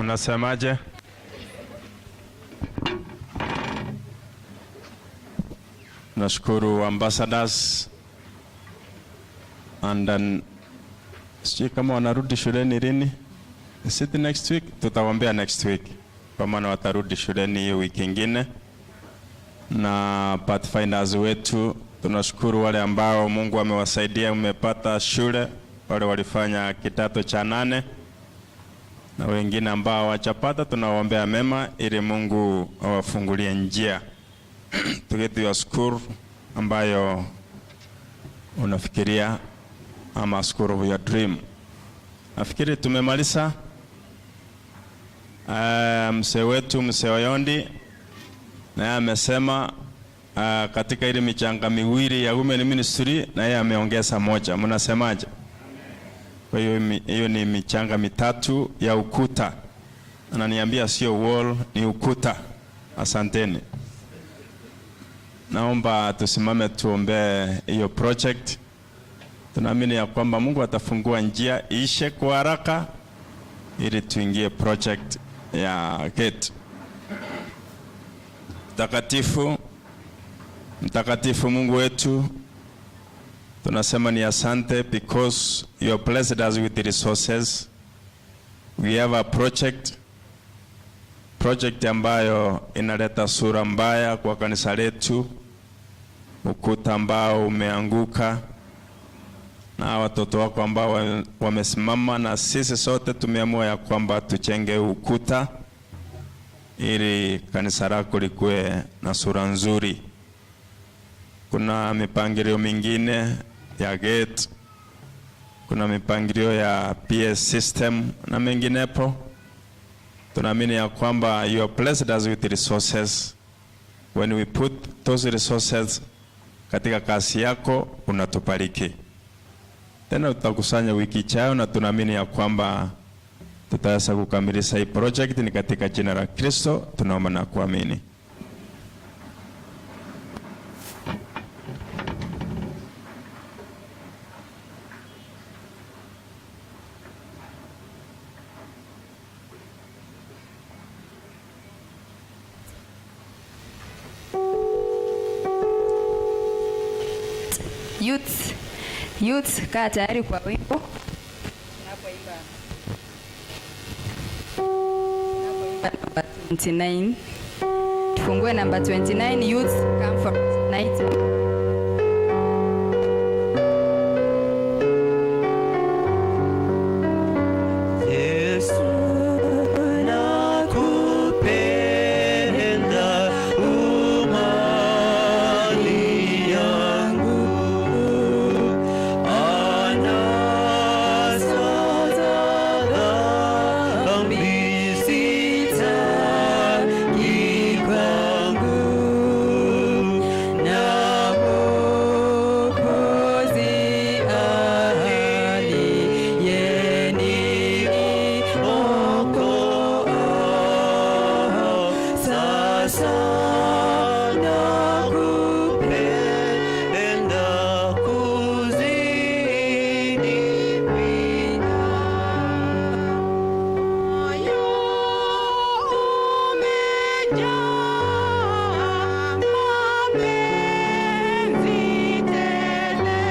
Mnasemaje? Nashukuru ambassadors and then sijui kama wanarudi shuleni lini. Is it next week? Tutawaambia next week kwa maana watarudi shuleni hiyo wiki ingine. Na pathfinders wetu tunashukuru wale ambao Mungu amewasaidia, mmepata shule, wale walifanya kidato cha nane na wengine ambao hawajapata tunawaombea mema ili Mungu awafungulie njia to get your school ambayo unafikiria ama school of your dream. Nafikiri tumemaliza. Mzee wetu mzee Oyondi naye amesema katika ile michanga miwili ya Women Ministry na yeye ameongeza moja. Mnasemaje? Kwa hiyo hiyo ni michanga mitatu ya ukuta. Ananiambia sio wall, ni ukuta. Asanteni. Naomba tusimame tuombee hiyo project. Tunaamini ya kwamba Mungu atafungua njia ishe kwa haraka ili tuingie project ya gate. Mtakatifu, mtakatifu Mungu wetu, tunasema ni asante because you have blessed us with the resources. We have a project, project ambayo inaleta sura mbaya kwa kanisa letu, ukuta ambao umeanguka na watoto wako ambao wamesimama, na sisi sote tumeamua ya kwamba tujenge ukuta ili kanisa lako likuwe na sura nzuri. Kuna mipangilio mingine ya gate, kuna mipangilio ya PS system na menginepo. Tunaamini ya kwamba you have blessed us with resources. When we put those resources katika kazi yako, unatubariki. Tena tutakusanya wiki ijayo na tunaamini ya kwamba tutaweza kukamilisha hii project. Ni katika jina la Kristo tunaomba na kuamini. Youth, youth, kaa tayari kwa wimbo. Tunapoimba namba 29. Tufungue namba 29, youth come for night. Yesu nakupenda, u mali yangu, anasa za dhambi sitaki kwangu, na Mwokozi aliyeniokoa, sasa nakupenda kuzidi. Moyo umejaa mapenzi tele,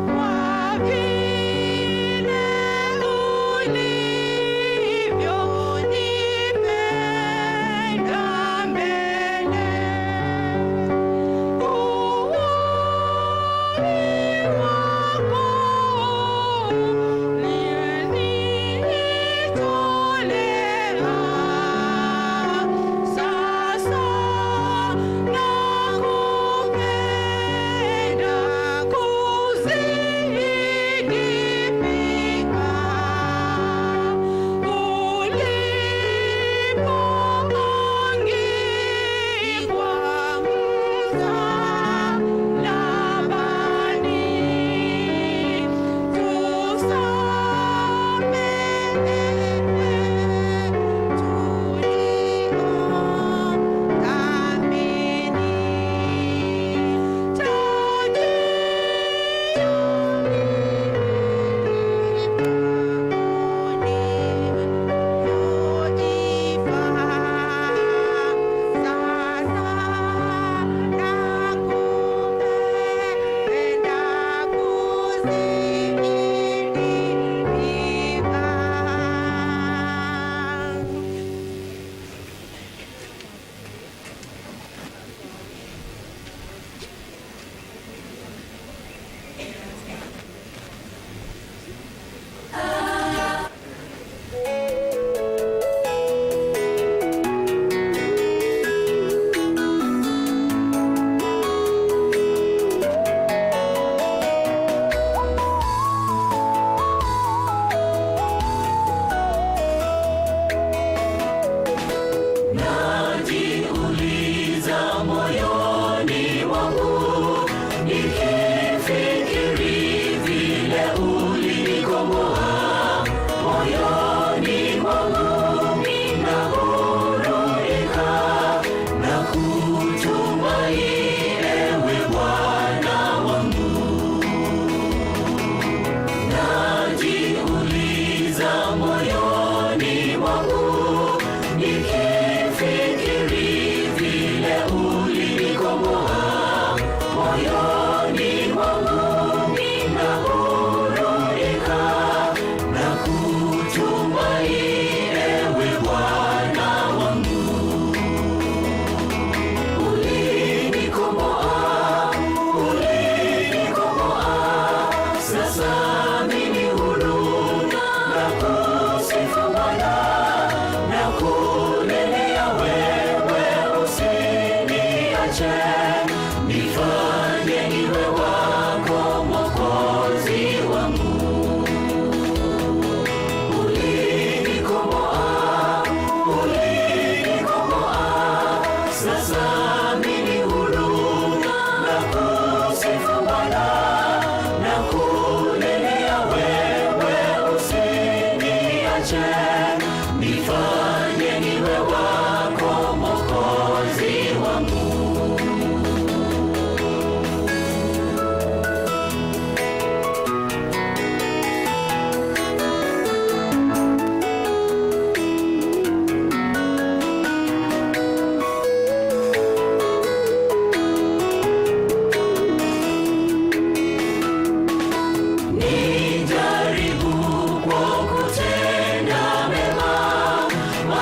kwa vile ulivyonipenda mbele. Uhai wako uliyenitolea.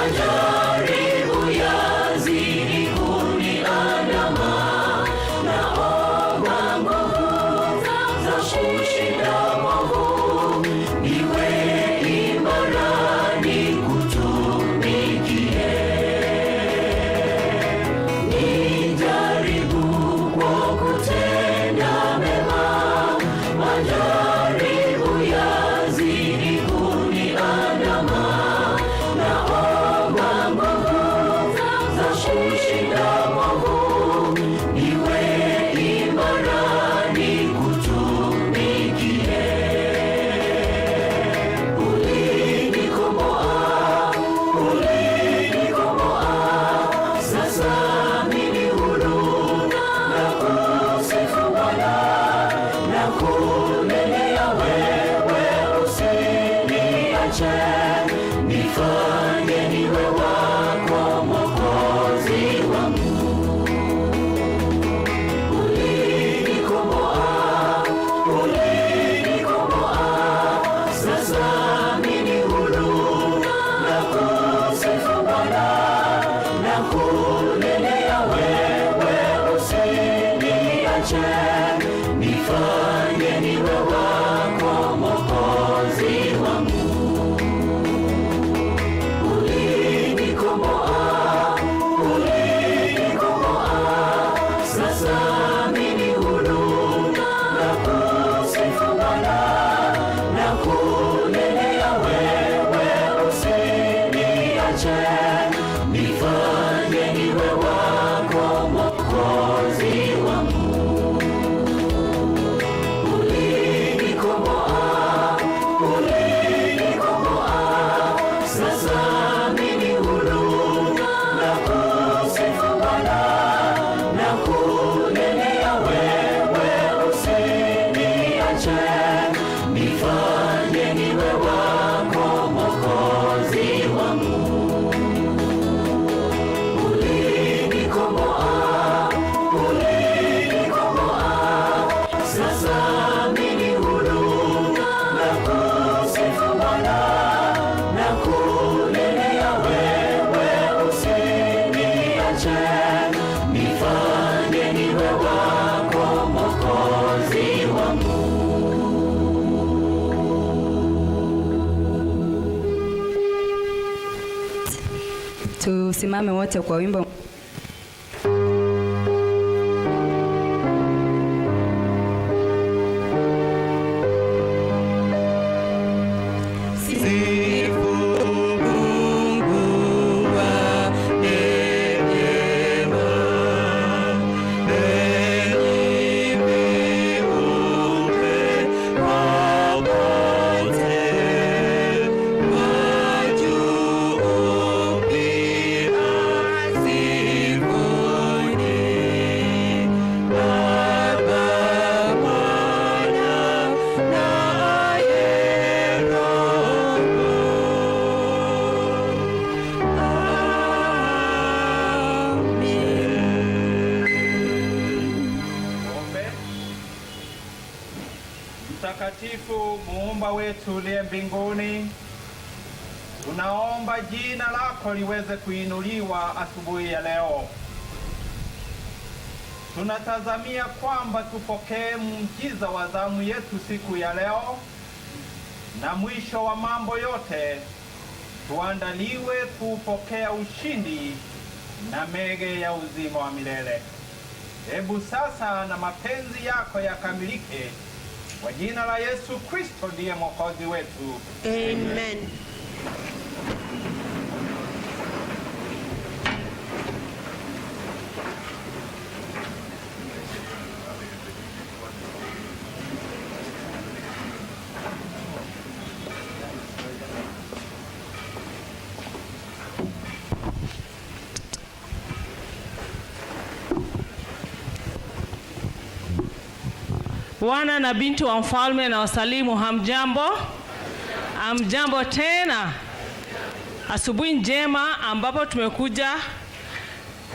Majaribu yazidi kuniandama, naomba nguvu za kushinda mwovu, niwe imara nikutumikie. Nijaribu kwa kutenda mema, majaribu yazidi kuniandama, naomba nguvu za kushinda mwovu, niwe imara nikutumikie. Ulinikomboa, ulinikomboa, sasa mimi huru, nakusifu Bwana, nakunenea wewe, usiniache, nifanye niwe wako, Mwokozi wangu. Ulinikomboa, ulinikomboa, sasa mimi huru, nakusifu Bwana, nakunenea wewe, usiniache, nifanye niwe wako, Mwokozi wangu. Ulinikomboa, ulinikomboa, sasa mimi huru, nakusifu Bwana, nakunenea wewe, usiniache, nifanye niwe wako, Mwokozi wangu. Ulinikomboa, ulinikomboa, sasa mimi huru, nakusifu Bwana, nakunenea wewe, usiniache, nifanye niwe wako, Mwokozi wangu. Ulinikomboa, ulinikomboa, sasa mimi huru, nakusifu Bwana, nakunenea wewe, usiniache, nifanye niwe wako, Mwokozi wangu. Tusimame wote kwa wimbo. Sifu Mungu wa neema, enyi viumbe popote, wa juu pia sifuni, Baba, Mwana naye Roho. Amen. Tuombe. Mtakatifu muumba wetu uliye mbinguni, tunaomba jina lako liweze kuinuliwa asubuhi ya leo. Tunatazamia kwamba tupokee muujiza wa zamu yetu siku ya leo, na mwisho wa mambo yote tuandaliwe kuupokea ushindi na mege ya uzima wa milele. Hebu sasa na mapenzi yako yakamilike kwa jina la Yesu Kristo ndiye Mwokozi wetu. Amen. Wana na binti wa mfalme nawasalimu, hamjambo? Hamjambo tena. Asubuhi njema ambapo tumekuja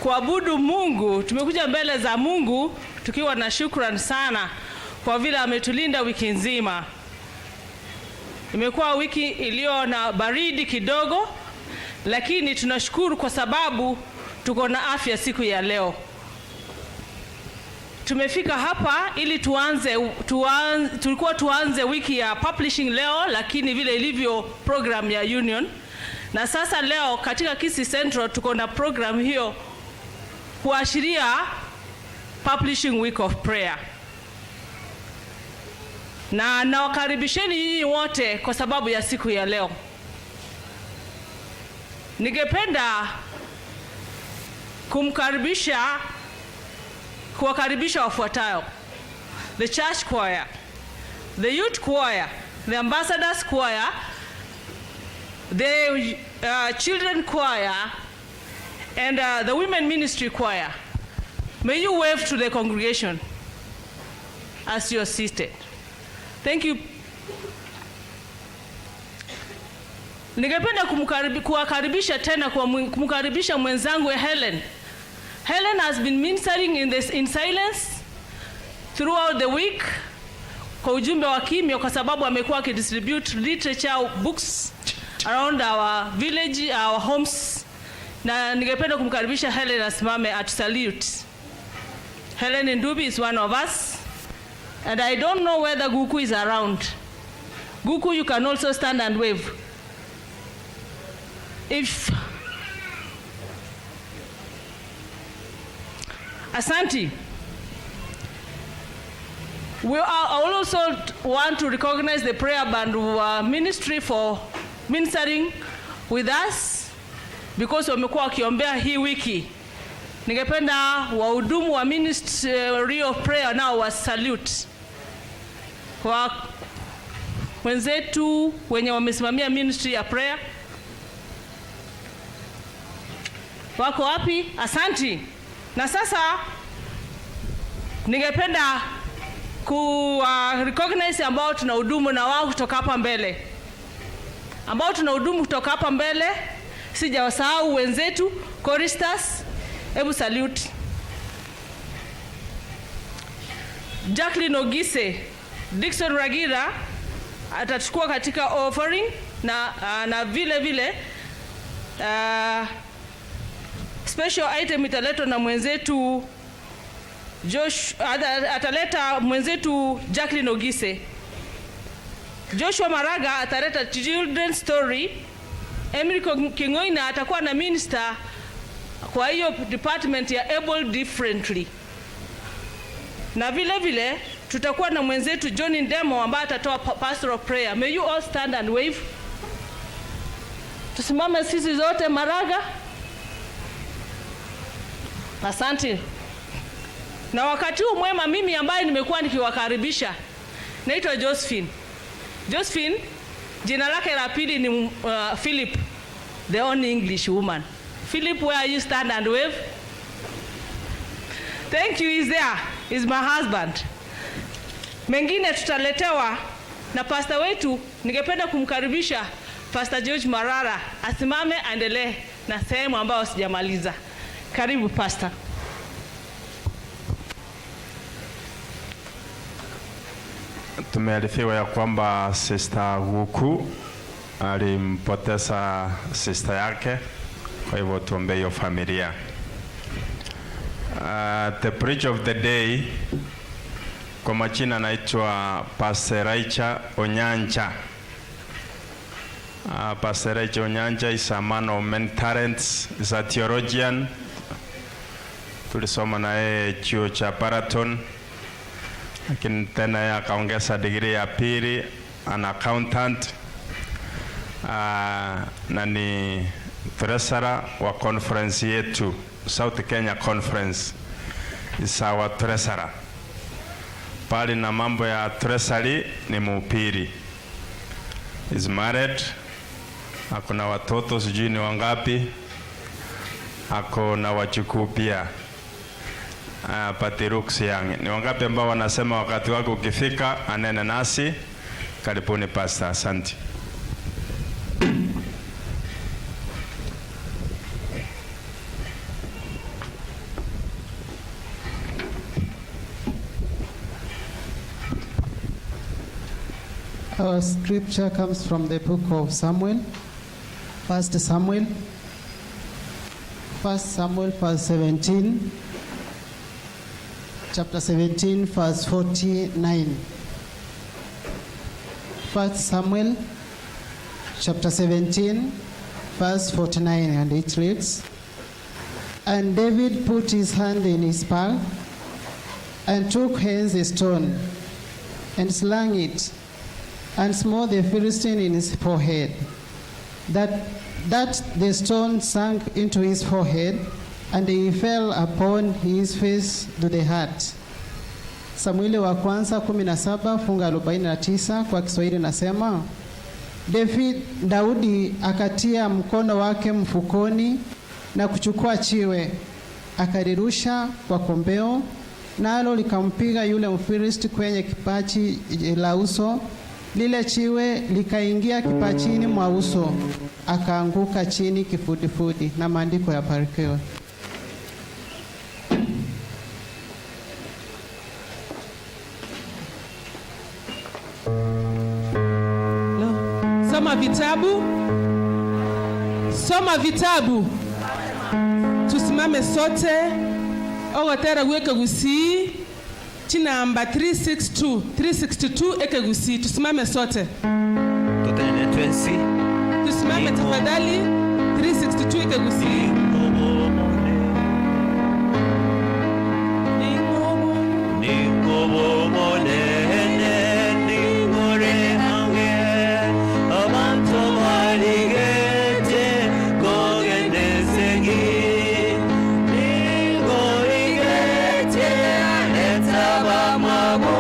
kuabudu Mungu. Tumekuja mbele za Mungu tukiwa na shukrani sana kwa vile ametulinda wiki nzima. Imekuwa wiki iliyo na baridi kidogo, lakini tunashukuru kwa sababu tuko na afya siku ya leo. Tumefika hapa ili tulikuwa tuanze wiki ya publishing leo, lakini vile ilivyo program ya union, na sasa leo katika Kisii Central tuko na program hiyo kuashiria Publishing Week of Prayer, na nawakaribisheni nyinyi wote kwa sababu ya siku ya leo. Ningependa kuwakaribisha wafuatayo: the church choir, the youth choir, the ambassadors choir, the children choir, and the women ministry choir. May you wave to the congregation as you are seated. Thank you. Ningependa kuwakaribisha tena, kumkaribisha mwenzangu Helen. Helen has been ministering in silence throughout the week kwa ujumbe wa kimya, kwa sababu amekuwa akidistribute literature books around our village, our homes. Na ningependa kumkaribisha Helen asimame at salute. Helen Ndubi is one of us. And I don't know whether Guku is around. Guku, you can also stand and wave. If Asante. We are also want to recognize the prayer band ministry for ministering with us because wamekuwa wakiombea hii wiki. Ningependa wahudumu wa ministry of prayer nao wa salute kwa wenzetu wenye wamesimamia ministry ya prayer. Wako wapi? Asanti. Na sasa ningependa ku recognize ambao tunahudumu na wao kutoka hapa mbele, ambao tunahudumu kutoka hapa mbele. Sijawasahau wenzetu choristers, hebu salute. Jacqueline Ogise, Dickson Ragira atachukua katika offering na vile vile special item italetwa na mwenzetu Josh, ataleta mwenzetu Jacqueline Ogise. Joshua Maraga ataleta children's story. Emily Kingoina atakuwa na minister kwa hiyo department ya Able Differently. Na vile vile tutakuwa na mwenzetu John Ndemo ambaye atatoa pastoral prayer. May you all stand and wave. Tusimame sisi zote Maraga. Asante. Na wakati huu mwema, mimi ambaye nimekuwa nikiwakaribisha naitwa Josephine. Josephine jina lake la pili ni Philip, the only English woman. Philip, where you stand and wave? Thank you, he's there. He's my husband. Mengine tutaletewa na pastor wetu. Ningependa kumkaribisha Pastor George Marara asimame aendelee na sehemu ambayo sijamaliza. Karibu pastor. Tumearifiwa ya kwamba Sister Guku alimpoteza sister yake, kwa hivyo tuombe hiyo familia. The preach of the day kwa majina anaitwa Pastor Raicha Onyancha. Pastor Raicha Onyancha is a man of many talents, is a theologian. Tulisoma na yeye chuo cha Baraton, lakini tena yeye akaongeza degree ya pili, an accountant, na ni treasurer wa conference yetu, South Kenya Conference is our treasurer. Pali na mambo ya treasury ni mupiri. Is married, ako na watoto sijui ni wangapi, ako na wajukuu pia. Patiruk Yang. Ni wangapi ambao wanasema wakati wako ukifika anene nasi? Karibuni pastor, asante. Our scripture comes from the book of Samuel, First Samuel, First Samuel, verse 17, chapter 17, verse 49. First Samuel, chapter 17, verse 49, and it reads, "And David put his hand in his bag and took hence a stone and slung it and smote the Philistine in his forehead, that the stone sank into his forehead, and he fell upon his face to the earth." Samueli wa kwanza 17 funga 49 kwa Kiswahili nasema, David Daudi akatia mkono wake mfukoni na kuchukua chiwe akalirusha kwa kombeo, nalo likampiga yule Mfilisti kwenye kipachi la uso. Lile chiwe likaingia kipachini mwa uso, akaanguka chini kifudifudi. Na maandiko yabarikiwe. Soma vitabu, soma vitabu. Tusimame sote. Ogotera gw'Ekegusii chinamba 362, 362 Ekegusii. Tusimame sote. Totenene twensi. Tusimame tafadhali. 362 Ekegusii. Ningobomolene, ningore ange, abantu baligete kogendesegi. Ningorigete etabamwabo,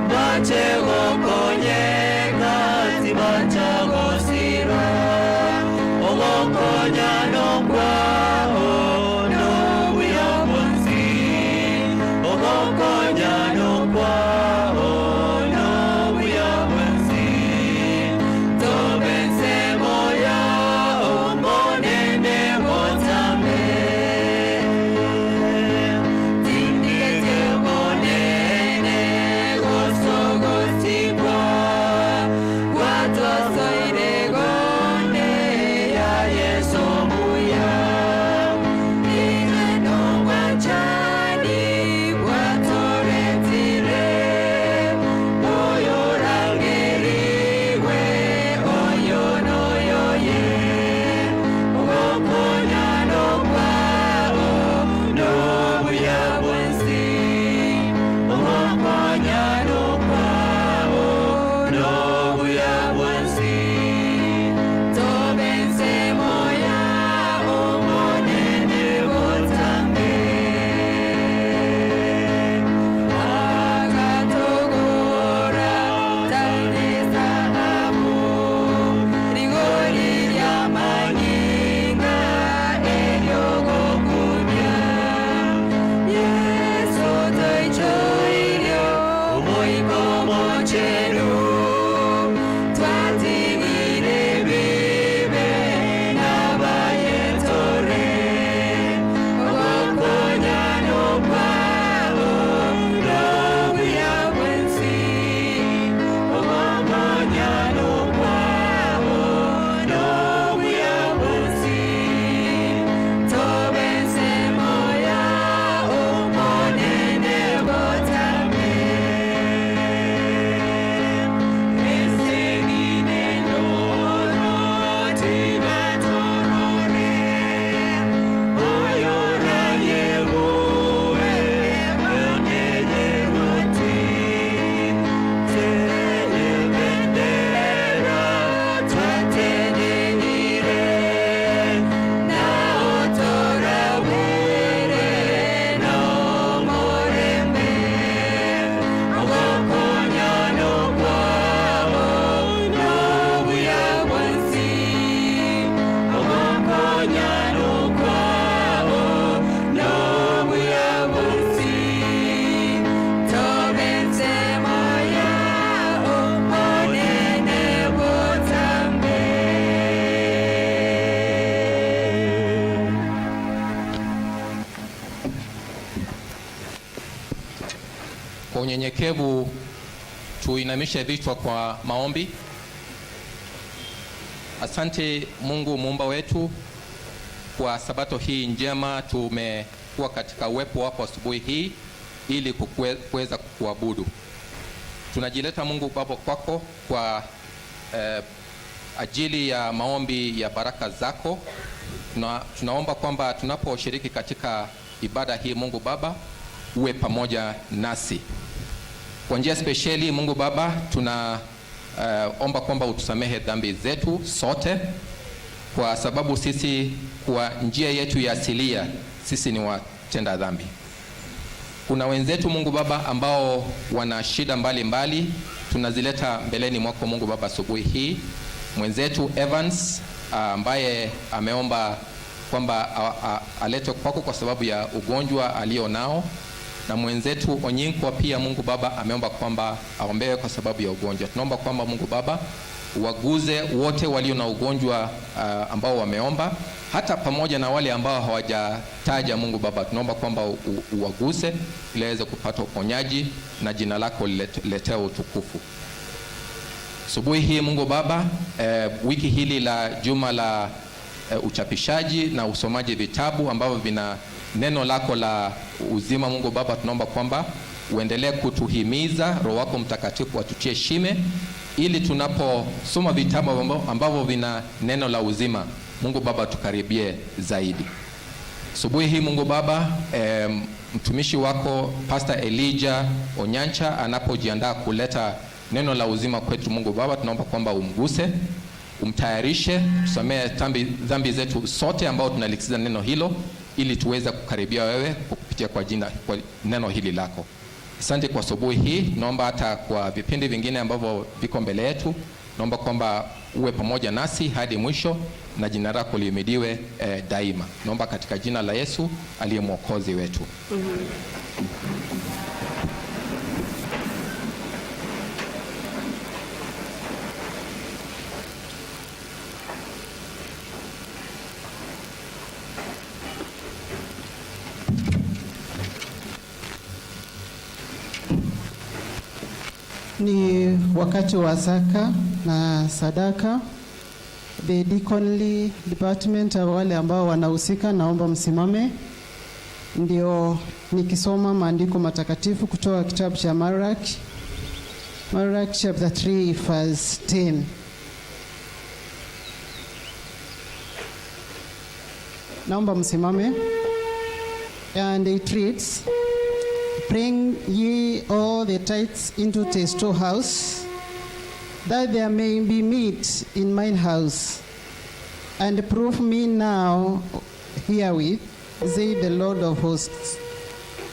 bache gokonyeka tibachagosira. Ogokonya nokwao n'obuyobozi. Ogokonya nokwao n'obuyobozi. Tobense moya omonene botambe. Tindete bonene gosogosikwa. Gwatosoire gone ya Yesu muya. Ine gwatoretire. Oyorangeriwe oyo noyoye. Ogokonya nokwao n'obuya bwensi. Ogokonya nokwao n'obuya bwensi. Tobense moya omonene botambe. Akatogora tane rigori lyamanyinga eryogokumya. Yesu toichoilyo omoiko mochenu. Twatigire bibe n'abayetore. Ogokonya nokwao n'obuya bwensi. Ogokonya nokwao n'obuya bwensi. Tobense moya omonene botambe. Esegine ndoro tibatorore. Oyorayebuwe onyeyeruti. Telebendera twatenenire. Naotorabere nomorembe. Ogokonya nokwao n'obuya bwensi. Ogokonya nokwao n'obuya bwensi. Tobense moya omonene botambe. Kwa unyenyekevu tuinamishe vichwa kwa maombi. Asante Mungu muumba wetu kwa sabato hii njema, tumekuwa katika uwepo wako asubuhi hii ili kuweza kukuabudu. Tunajileta Mungu Baba kwako kwa ajili ya maombi ya baraka zako. Tunaomba kwamba tunaposhiriki katika ibada hii, Mungu Baba, uwe pamoja nasi kwa njia spesheli. Mungu Baba, tunaomba kwamba utusamehe dhambi zetu sote, kwa sababu sisi kwa njia yetu ya asilia sisi ni watenda dhambi. Kuna wenzetu, Mungu Baba, ambao wana shida mbalimbali, tunazileta mbeleni mwako, Mungu Baba, asubuhi hii. Mwenzetu Evans ambaye ameomba kwamba aletwe kwako kwa sababu ya ugonjwa alio nao, na mwenzetu Onyinkwa pia, Mungu Baba, ameomba kwamba aombewe kwa sababu ya ugonjwa. Tunaomba kwamba, Mungu Baba, waguze wote walio na ugonjwa ambao wameomba, hata pamoja na wale ambao hawajataja. Mungu Baba, tunaomba kwamba uwaguse ili aweze kupata uponyaji na jina lako liletewe utukufu. Asubuhi hii, Mungu Baba, wiki hili la juma la uchapishaji na usomaji vitabu ambavyo vina neno lako la uzima, Mungu Baba, tunaomba kwamba uendelee kutuhimiza, Roho wako Mtakatifu atutie shime ili tunaposoma vitabu ambavyo vina neno la uzima, Mungu Baba, tukaribie zaidi. Asubuhi hii, Mungu Baba, mtumishi wako Pastor Elijah Onyancha anapojiandaa kuleta neno la uzima kwetu, Mungu Baba, tunaomba kwamba umguse, umtayarishe, tusamehe dhambi zetu sote ambao tunalisikiza neno hilo, ili tuweze kukaribia wewe kupitia kwa neno hili lako. Asante kwa asubuhi hii. Naomba hata kwa vipindi vingine ambavyo viko mbele yetu, naomba kwamba uwe pamoja nasi hadi mwisho na jina lako lihimidiwe daima. Naomba katika jina la Yesu aliye mwokozi wetu. Ni wakati wa zaka na sadaka. The Deaconry Department, wale ambao wanahusika, naomba msimame. Ndio nikisoma maandiko matakatifu kutoka kitabu cha Maraki, Maraki chapter 3 verse 10. Naomba msimame. And it reads, "Bring ye all the tithes into the storehouse, that there may be meat in mine house. And prove me now herewith, saith the Lord of hosts,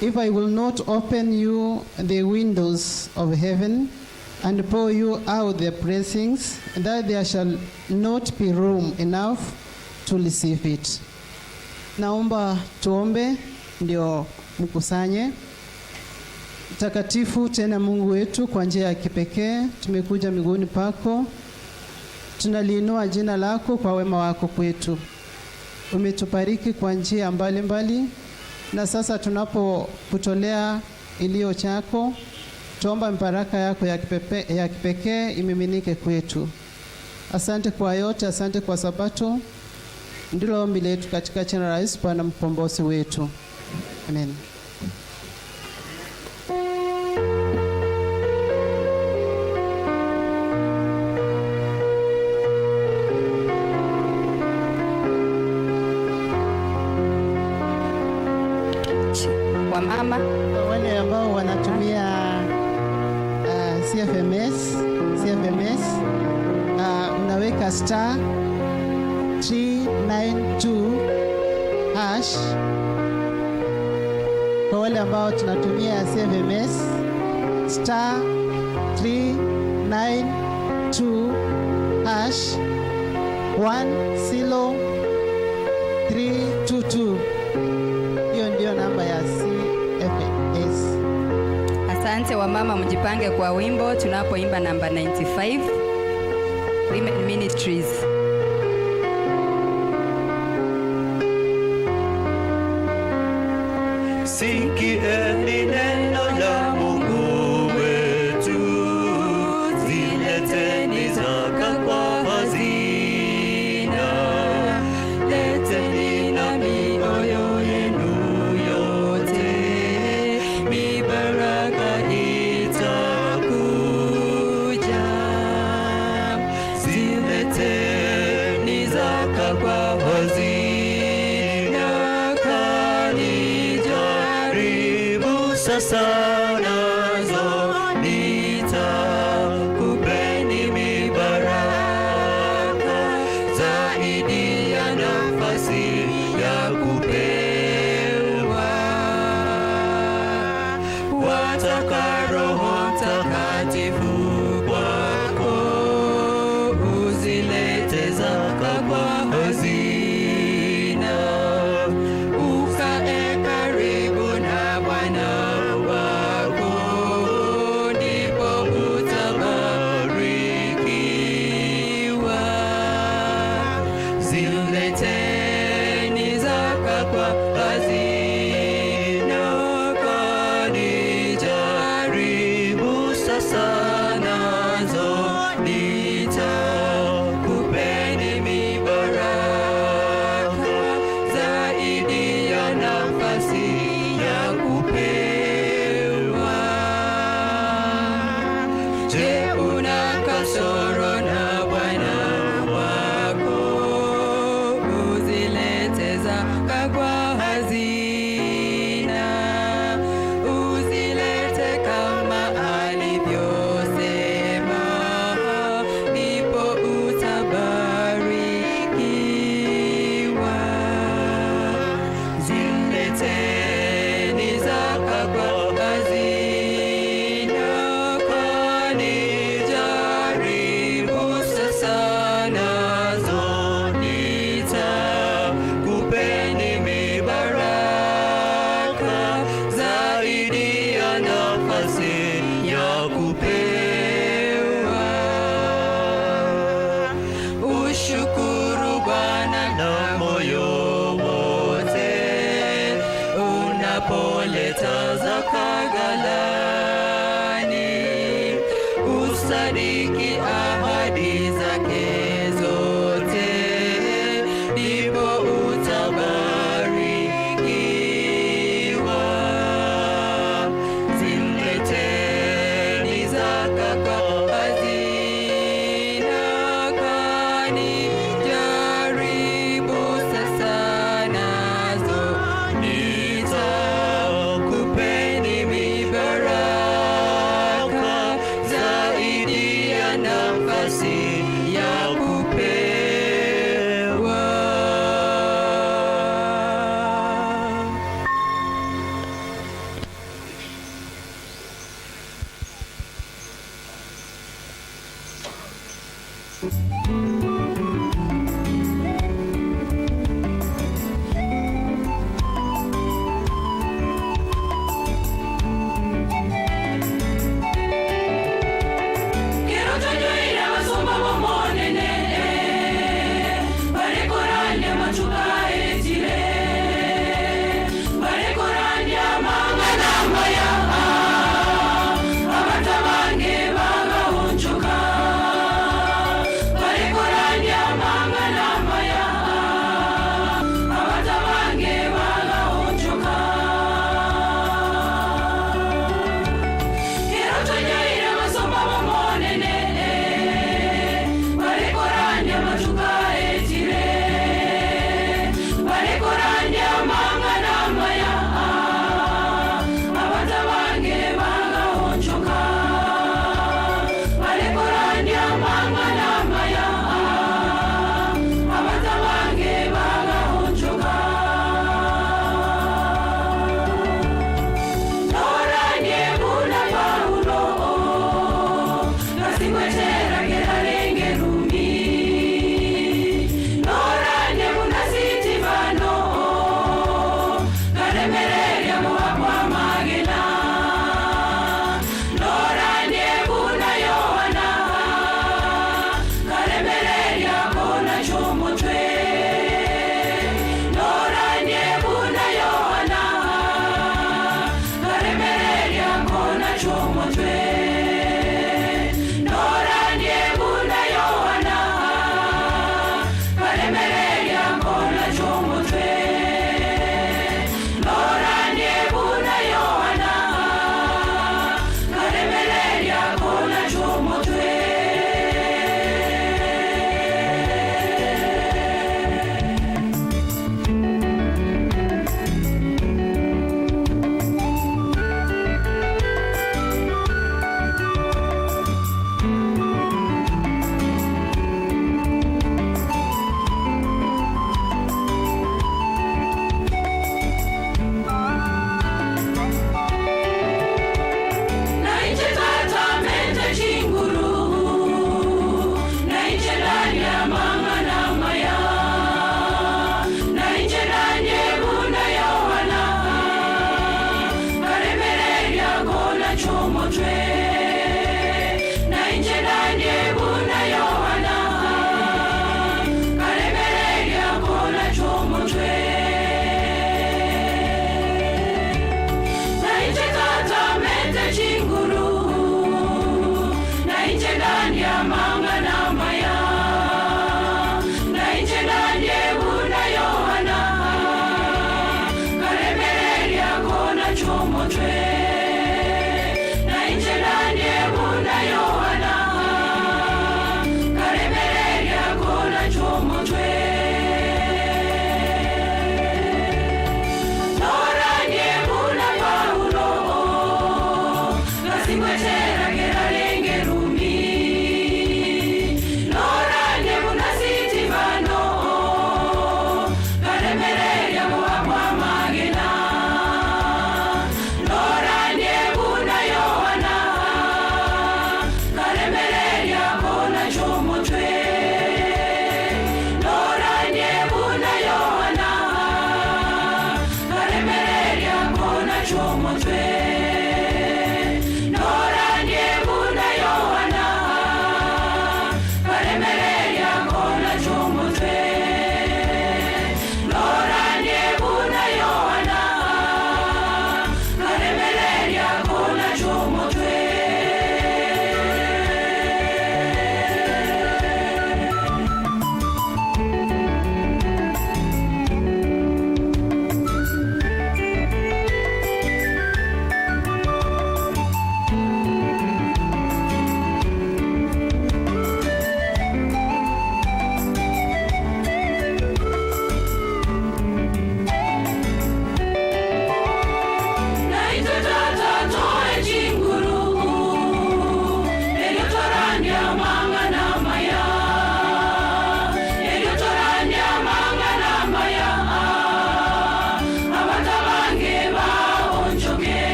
if I will not open you the windows of heaven and pour you out the blessings, that there shall not be room enough to receive it." Naomba tuombe ndio mkusanye. Mtakatifu tena Mungu wetu, kwa njia ya kipekee tumekuja miguuni pako, tunaliinua jina lako kwa wema wako kwetu. Umetubariki kwa njia mbalimbali, na sasa tunapokutolea iliyo chako, tuomba baraka yako ya kipekee imiminike kwetu. Asante kwa yote, asante kwa Sabato. Ndilo ombi letu katika jina la Yesu Bwana mkombozi wetu. Amen. Wamama. Wale ambao wanatumia CFMS, unaweka *392#. Kwa wale ambao tunatumia CFMS, *392#10322. Hiyo ndio namba ya CFS. Asante wamama, mjipange kwa wimbo tunapoimba namba 95, Women Ministries. Sikieni neno la Mungu wetu, zileteni zaka kwa hazina. sasa nazo nitakupeni mibaraka zaidi ya nafasi ya kupewa. Wataka Roho Mtakatifu kwako, uzilete zaka kwa hazina, ukae karibu na Bwana wako, ndipo utabarikiwa. Zileteni zaka kwa hazina, kanijaribu sasa nazo nitakupeni mibaraka zaidi ya nafasi ya kupewa. Je, una kasoro na Bwana wako? Uzilete zaka kwa hazina, uzilete kama alivyosema, ndipo utabarikiwa. Zileteni zaka kwa hazina, kanijaribu sasa nazo nitakupeni mibaraka zaidi ya nafasi ya kupewa. Ushukuru Bwana na moyo wote unapoleta zaka ghalani, usadiki ahadi zake zote, ndipo utabarikiwa. Zileteni zaka kwa hazina, kanijaribu sasa nazo nitakupeni mibaraka zaidi ya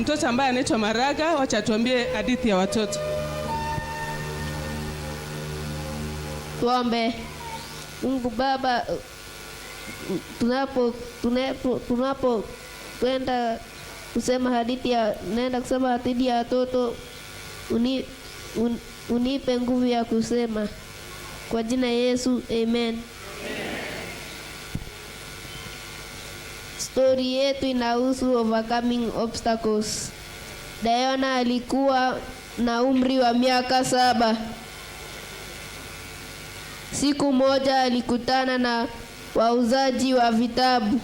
Mtoto ambaye anaitwa Maraga, wacha atuambie hadithi ya watoto. Tuombe. Mungu Baba, tunapo kwenda kusema hadithi ya naenda kusema hadithi ya watoto, unipe nguvu ya kusema. Kwa jina Yesu, amen. Stori yetu inahusu overcoming obstacles. Diana alikuwa na umri wa miaka 7. Siku moja alikutana na wauzaji wa vitabu.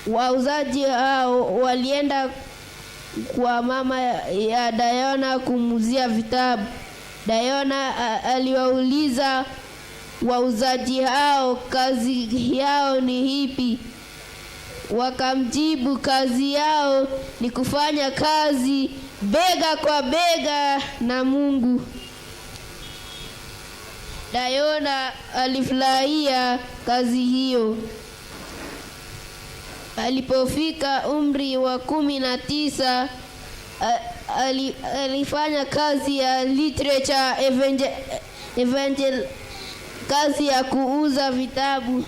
Wauzaji hao walienda kwa mama ya Diana kumuuzia vitabu. Diana aliwauliza wauzaji hao kazi yao ni ipi. Wakamjibu kazi yao ni kufanya kazi bega kwa bega na Mungu. Diana alifurahia kazi hiyo. Alipofika umri wa 19, alifanya kazi ya literature evangel, kazi ya kuuza vitabu.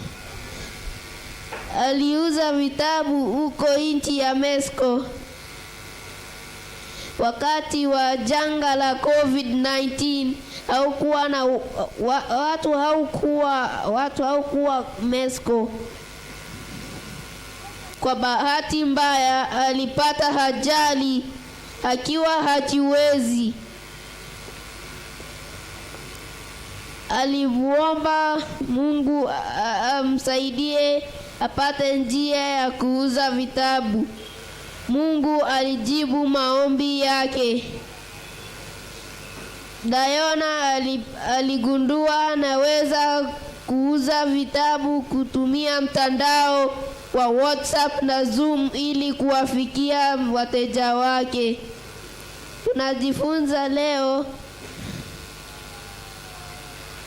Aliuza vitabu huko nchi ya Mexico. Wakati wa janga la COVID-19 haukuwa na watu haukuwa Mexico. Kwa bahati mbaya alipata ajali akiwa hajiwezi. Alimuomba Mungu amsaidie apate njia ya kuuza vitabu. Mungu alijibu maombi yake. Diana aligundua anaweza kuuza vitabu kutumia mtandao wa WhatsApp na Zoom ili kuwafikia wateja wake. Tunajifunza leo,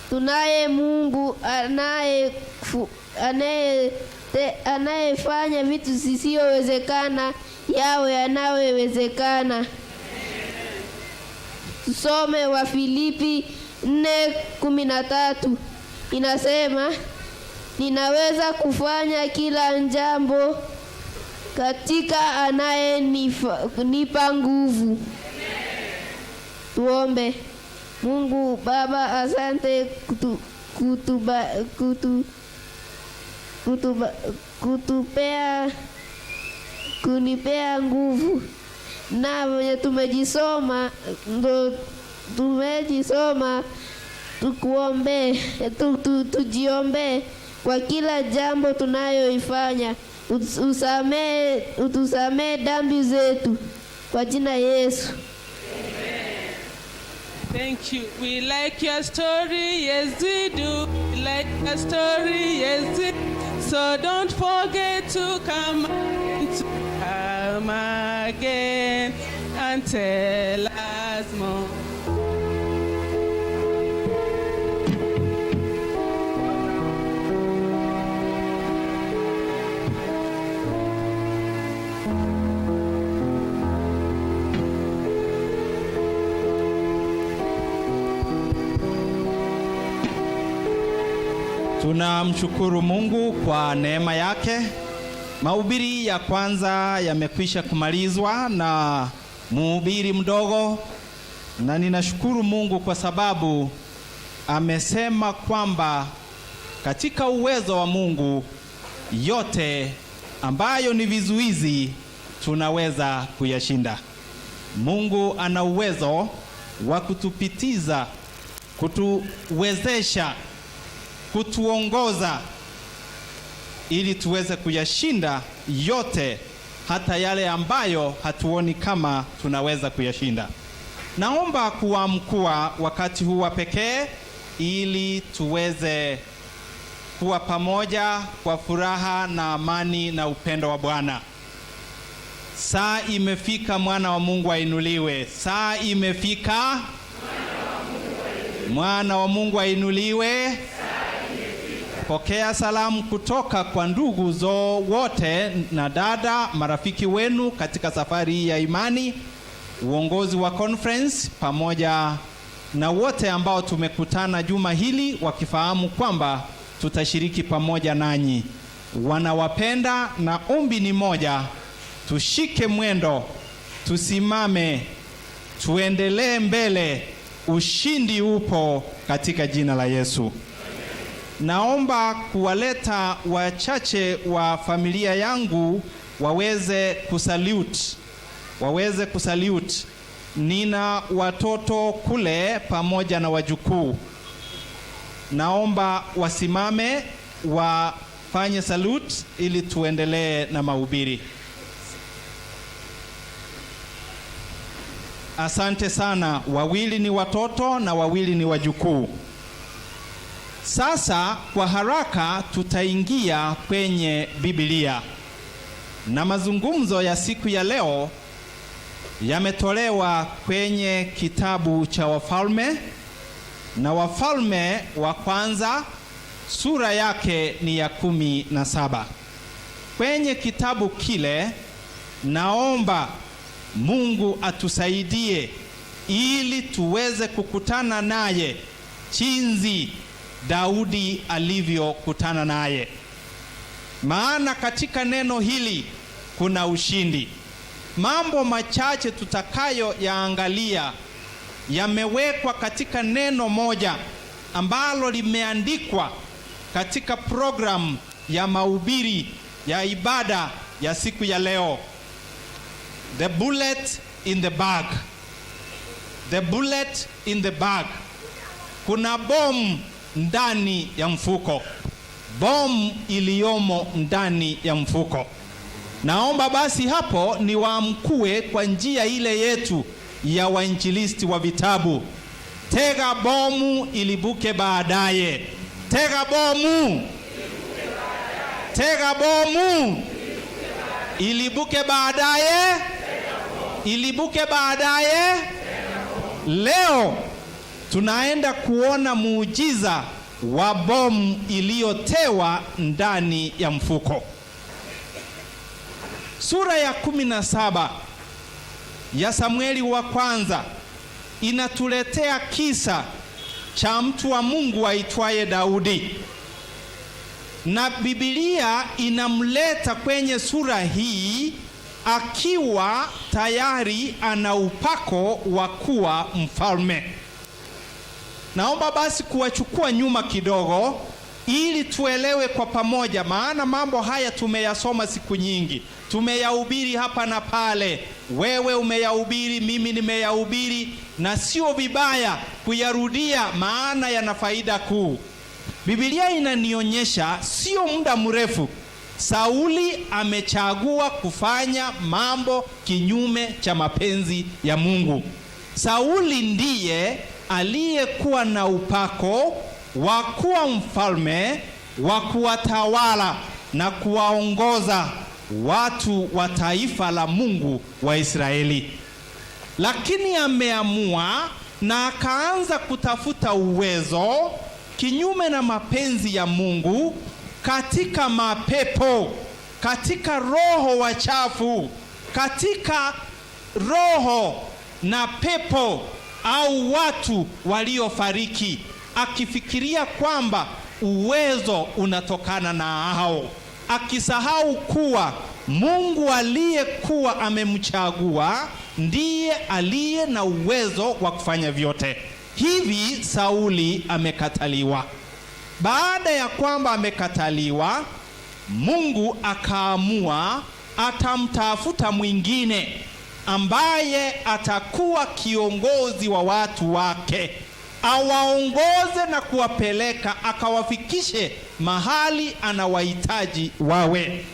tunaye Mungu anayefanya vitu zisizowezekana yawe yanayowezekana. Tusome wa Filipi 4:13. Inasema, ninaweza kufanya kila jambo katika anayenipa nguvu. Tuombe. Mungu Baba, asante kunipea nguvu. Na venye tumejisoma, ndo tumejisoma, tukuombe, tujiombe kwa kila jambo tunayoifanya. Utusamee dhambi zetu kwa jina Yesu. Thank you. We like your story, yes we do. We like your story, yes we do. So don't forget to come again and tell us more. Tunamshukuru Mungu kwa neema yake. Mahubiri ya kwanza yamekwisha kumalizwa na mhubiri mdogo, na ninashukuru Mungu kwa sababu amesema kwamba katika uwezo wa Mungu yote ambayo ni vizuizi tunaweza kuyashinda. Mungu ana uwezo wa kutupitiza, kutuwezesha, kutuongoza ili tuweze kuyashinda yote, hata yale ambayo hatuoni kama tunaweza kuyashinda. Naomba kuamkua wakati huu wa pekee ili tuweze kuwa pamoja kwa furaha na amani na upendo wa Bwana. Saa imefika mwana wa Mungu ainuliwe. Saa imefika mwana wa Mungu ainuliwe. Pokea salamu kutoka kwa ndugu zo wote na dada, marafiki wenu katika safari hii ya imani, uongozi wa conference pamoja na wote ambao tumekutana juma hili wakifahamu kwamba tutashiriki pamoja nanyi. Wanawapenda na ombi ni moja, tushike mwendo, tusimame, tuendelee mbele. Ushindi upo katika jina la Yesu. Naomba kuwaleta wachache wa familia yangu waweze kusalute, waweze kusalute. Nina watoto kule pamoja na wajukuu. Naomba wasimame wafanye salute ili tuendelee na mahubiri. Asante sana. Wawili ni watoto na wawili ni wajukuu. Sasa kwa haraka tutaingia kwenye Biblia na mazungumzo ya siku ya leo yametolewa kwenye kitabu cha Wafalme na Wafalme wa Kwanza sura yake ni ya 17. Kwenye kitabu kile naomba Mungu atusaidie ili tuweze kukutana naye chinzi Daudi alivyokutana naye, maana katika neno hili kuna ushindi. Mambo machache tutakayo yaangalia yamewekwa katika neno moja ambalo limeandikwa katika programu ya mahubiri ya ibada ya siku ya leo. The bullet in the bag. The bullet in the bag. Kuna bomu ndani ya mfuko, bomu iliyomo ndani ya mfuko. Naomba basi hapo niwaamkue kwa njia ile yetu ya wainjilisti wa vitabu. Tega bomu ilibuke baadaye. Tega bomu, tega bomu ilibuke baadaye, ilibuke baadaye. Leo tunaenda kuona muujiza wa bomu iliyotewa ndani ya mfuko. Sura ya 17 ya Samueli wa Kwanza inatuletea kisa cha mtu wa Mungu aitwaye Daudi, na Biblia inamleta kwenye sura hii akiwa tayari ana upako wa kuwa mfalme. Naomba basi kuwachukua nyuma kidogo ili tuelewe kwa pamoja, maana mambo haya tumeyasoma siku nyingi, tumeyahubiri hapa na pale. Wewe umeyahubiri, mimi nimeyahubiri, na sio vibaya kuyarudia, maana yana faida kuu. Biblia inanionyesha sio muda mrefu Sauli amechagua kufanya mambo kinyume cha mapenzi ya Mungu. Sauli ndiye aliyekuwa na upako wa kuwa mfalme wa kuwatawala na kuwaongoza watu wa taifa la Mungu wa Israeli, lakini ameamua na akaanza kutafuta uwezo kinyume na mapenzi ya Mungu katika mapepo, katika roho wachafu, katika roho na pepo au watu waliofariki, akifikiria kwamba uwezo unatokana na hao, akisahau kuwa Mungu aliyekuwa amemchagua ndiye aliye na uwezo wa kufanya vyote. Hivi Sauli amekataliwa. Baada ya kwamba amekataliwa, Mungu akaamua atamtafuta mwingine ambaye atakuwa kiongozi wa watu wake, awaongoze na kuwapeleka akawafikishe mahali anawahitaji wawe.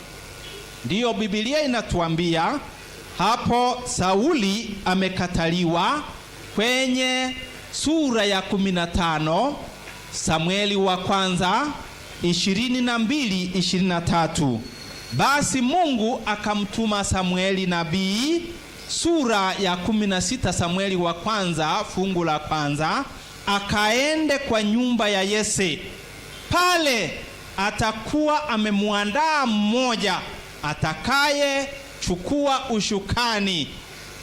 Ndiyo Biblia inatuambia hapo Sauli amekataliwa kwenye sura ya 15 Samueli wa Kwanza 22:23. Basi Mungu akamtuma Samueli nabii, sura ya 16 Samueli wa Kwanza fungu la kwanza, akaende kwa nyumba ya Yese. Pale atakuwa amemwandaa mmoja atakayechukua ushukani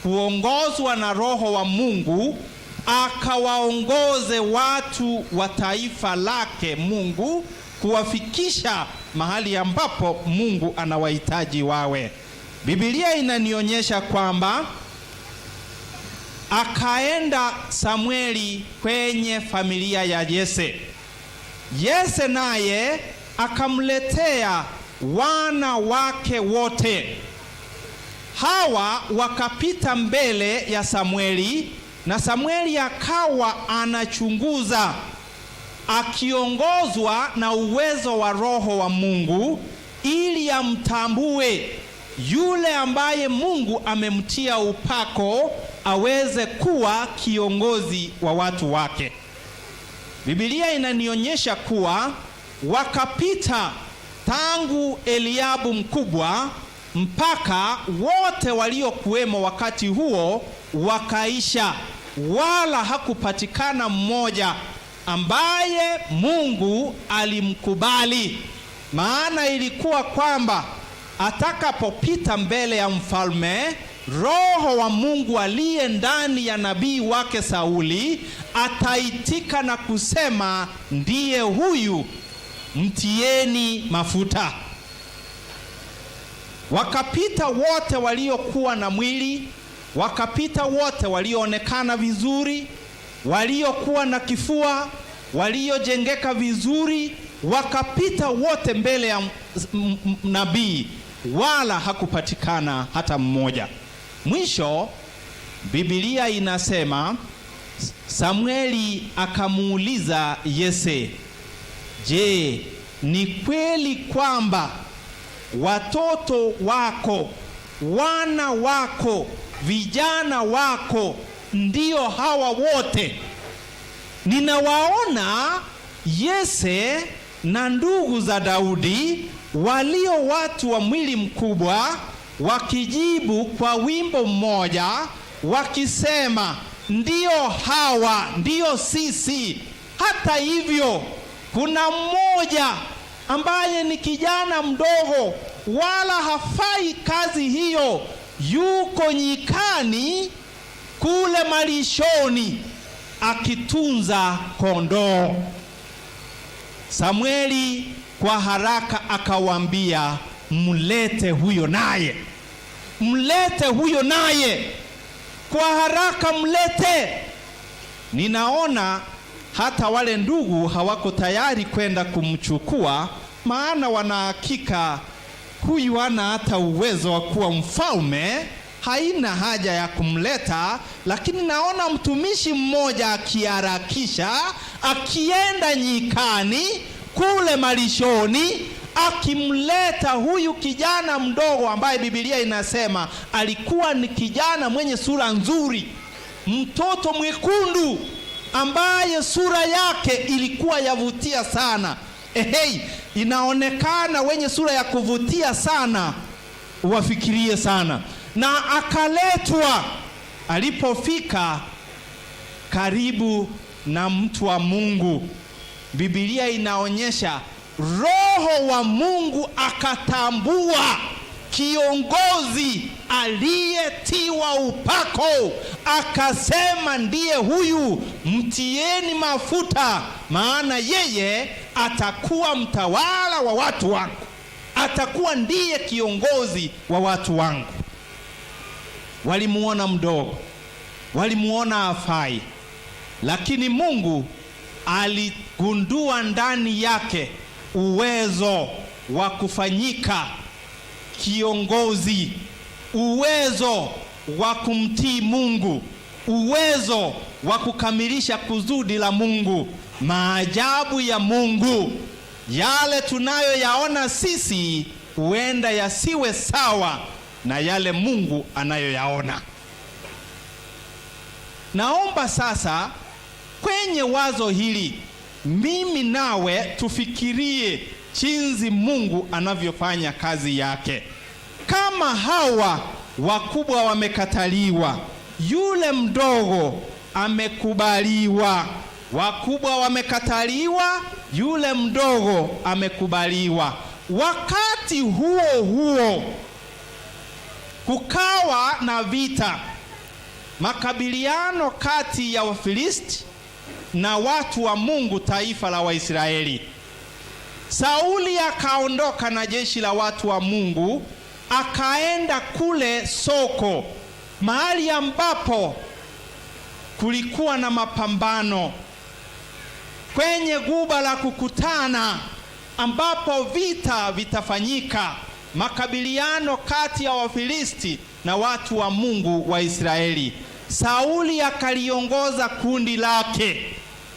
kuongozwa na Roho wa Mungu, akawaongoze watu wa taifa lake Mungu kuwafikisha mahali ambapo Mungu anawahitaji wawe. Biblia inanionyesha kwamba akaenda Samueli kwenye familia ya Yese. Yese naye akamletea wana wake wote. Hawa wakapita mbele ya Samueli, na Samueli akawa anachunguza akiongozwa na uwezo wa Roho wa Mungu ili amtambue yule ambaye Mungu amemtia upako aweze kuwa kiongozi wa watu wake. Biblia inanionyesha kuwa wakapita tangu Eliabu mkubwa mpaka wote waliokuwemo wakati huo wakaisha, wala hakupatikana mmoja ambaye Mungu alimkubali. Maana ilikuwa kwamba atakapopita mbele ya mfalme, Roho wa Mungu aliye ndani ya nabii wake Sauli ataitika na kusema, ndiye huyu, mtieni mafuta. Wakapita wote waliokuwa na mwili, wakapita wote walioonekana vizuri, waliokuwa na kifua, waliojengeka vizuri, wakapita wote mbele ya nabii, wala hakupatikana hata mmoja. Mwisho Biblia inasema Samueli akamuuliza Yese, je, ni kweli kwamba watoto wako, wana wako, vijana wako ndio hawa wote? Ninawaona Yese na ndugu za Daudi walio watu wa mwili mkubwa wakijibu kwa wimbo mmoja wakisema, ndio hawa, ndio sisi. Hata hivyo kuna mmoja ambaye ni kijana mdogo, wala hafai kazi hiyo, yuko nyikani kule malishoni akitunza kondoo. Samueli kwa haraka akawaambia, mlete huyo naye, mlete huyo naye, kwa haraka mlete. Ninaona hata wale ndugu hawako tayari kwenda kumchukua, maana wanahakika huyu hana hata uwezo wa kuwa mfalme, haina haja ya kumleta. Lakini naona mtumishi mmoja akiharakisha, akienda nyikani kule malishoni, akimleta huyu kijana mdogo ambaye Biblia inasema alikuwa ni kijana mwenye sura nzuri, mtoto mwekundu ambaye sura yake ilikuwa yavutia sana. Ehei, inaonekana wenye sura ya kuvutia sana wafikirie sana. Na akaletwa. Alipofika karibu na mtu wa Mungu, Biblia inaonyesha Roho wa Mungu akatambua kiongozi aliyetiwa upako, akasema ndiye huyu, mtieni mafuta, maana yeye atakuwa mtawala wa watu wangu, atakuwa ndiye kiongozi wa watu wangu. Walimuona mdogo, walimuona hafai, lakini Mungu aligundua ndani yake uwezo wa kufanyika kiongozi, uwezo wa kumtii Mungu, uwezo wa kukamilisha kusudi la Mungu. Maajabu ya Mungu, yale tunayoyaona sisi huenda yasiwe sawa na yale Mungu anayoyaona. Naomba sasa kwenye wazo hili mimi nawe tufikirie jinsi Mungu anavyofanya kazi yake. Kama hawa wakubwa wamekataliwa, yule mdogo amekubaliwa. Wakubwa wamekataliwa, yule mdogo amekubaliwa. Wakati huo huo kukawa na vita, makabiliano kati ya Wafilisti na watu wa Mungu, taifa la Waisraeli. Sauli akaondoka na jeshi la watu wa Mungu akaenda kule Soko, mahali ambapo kulikuwa na mapambano, kwenye guba la kukutana, ambapo vita vitafanyika, makabiliano kati ya Wafilisti na watu wa Mungu wa Israeli. Sauli akaliongoza kundi lake.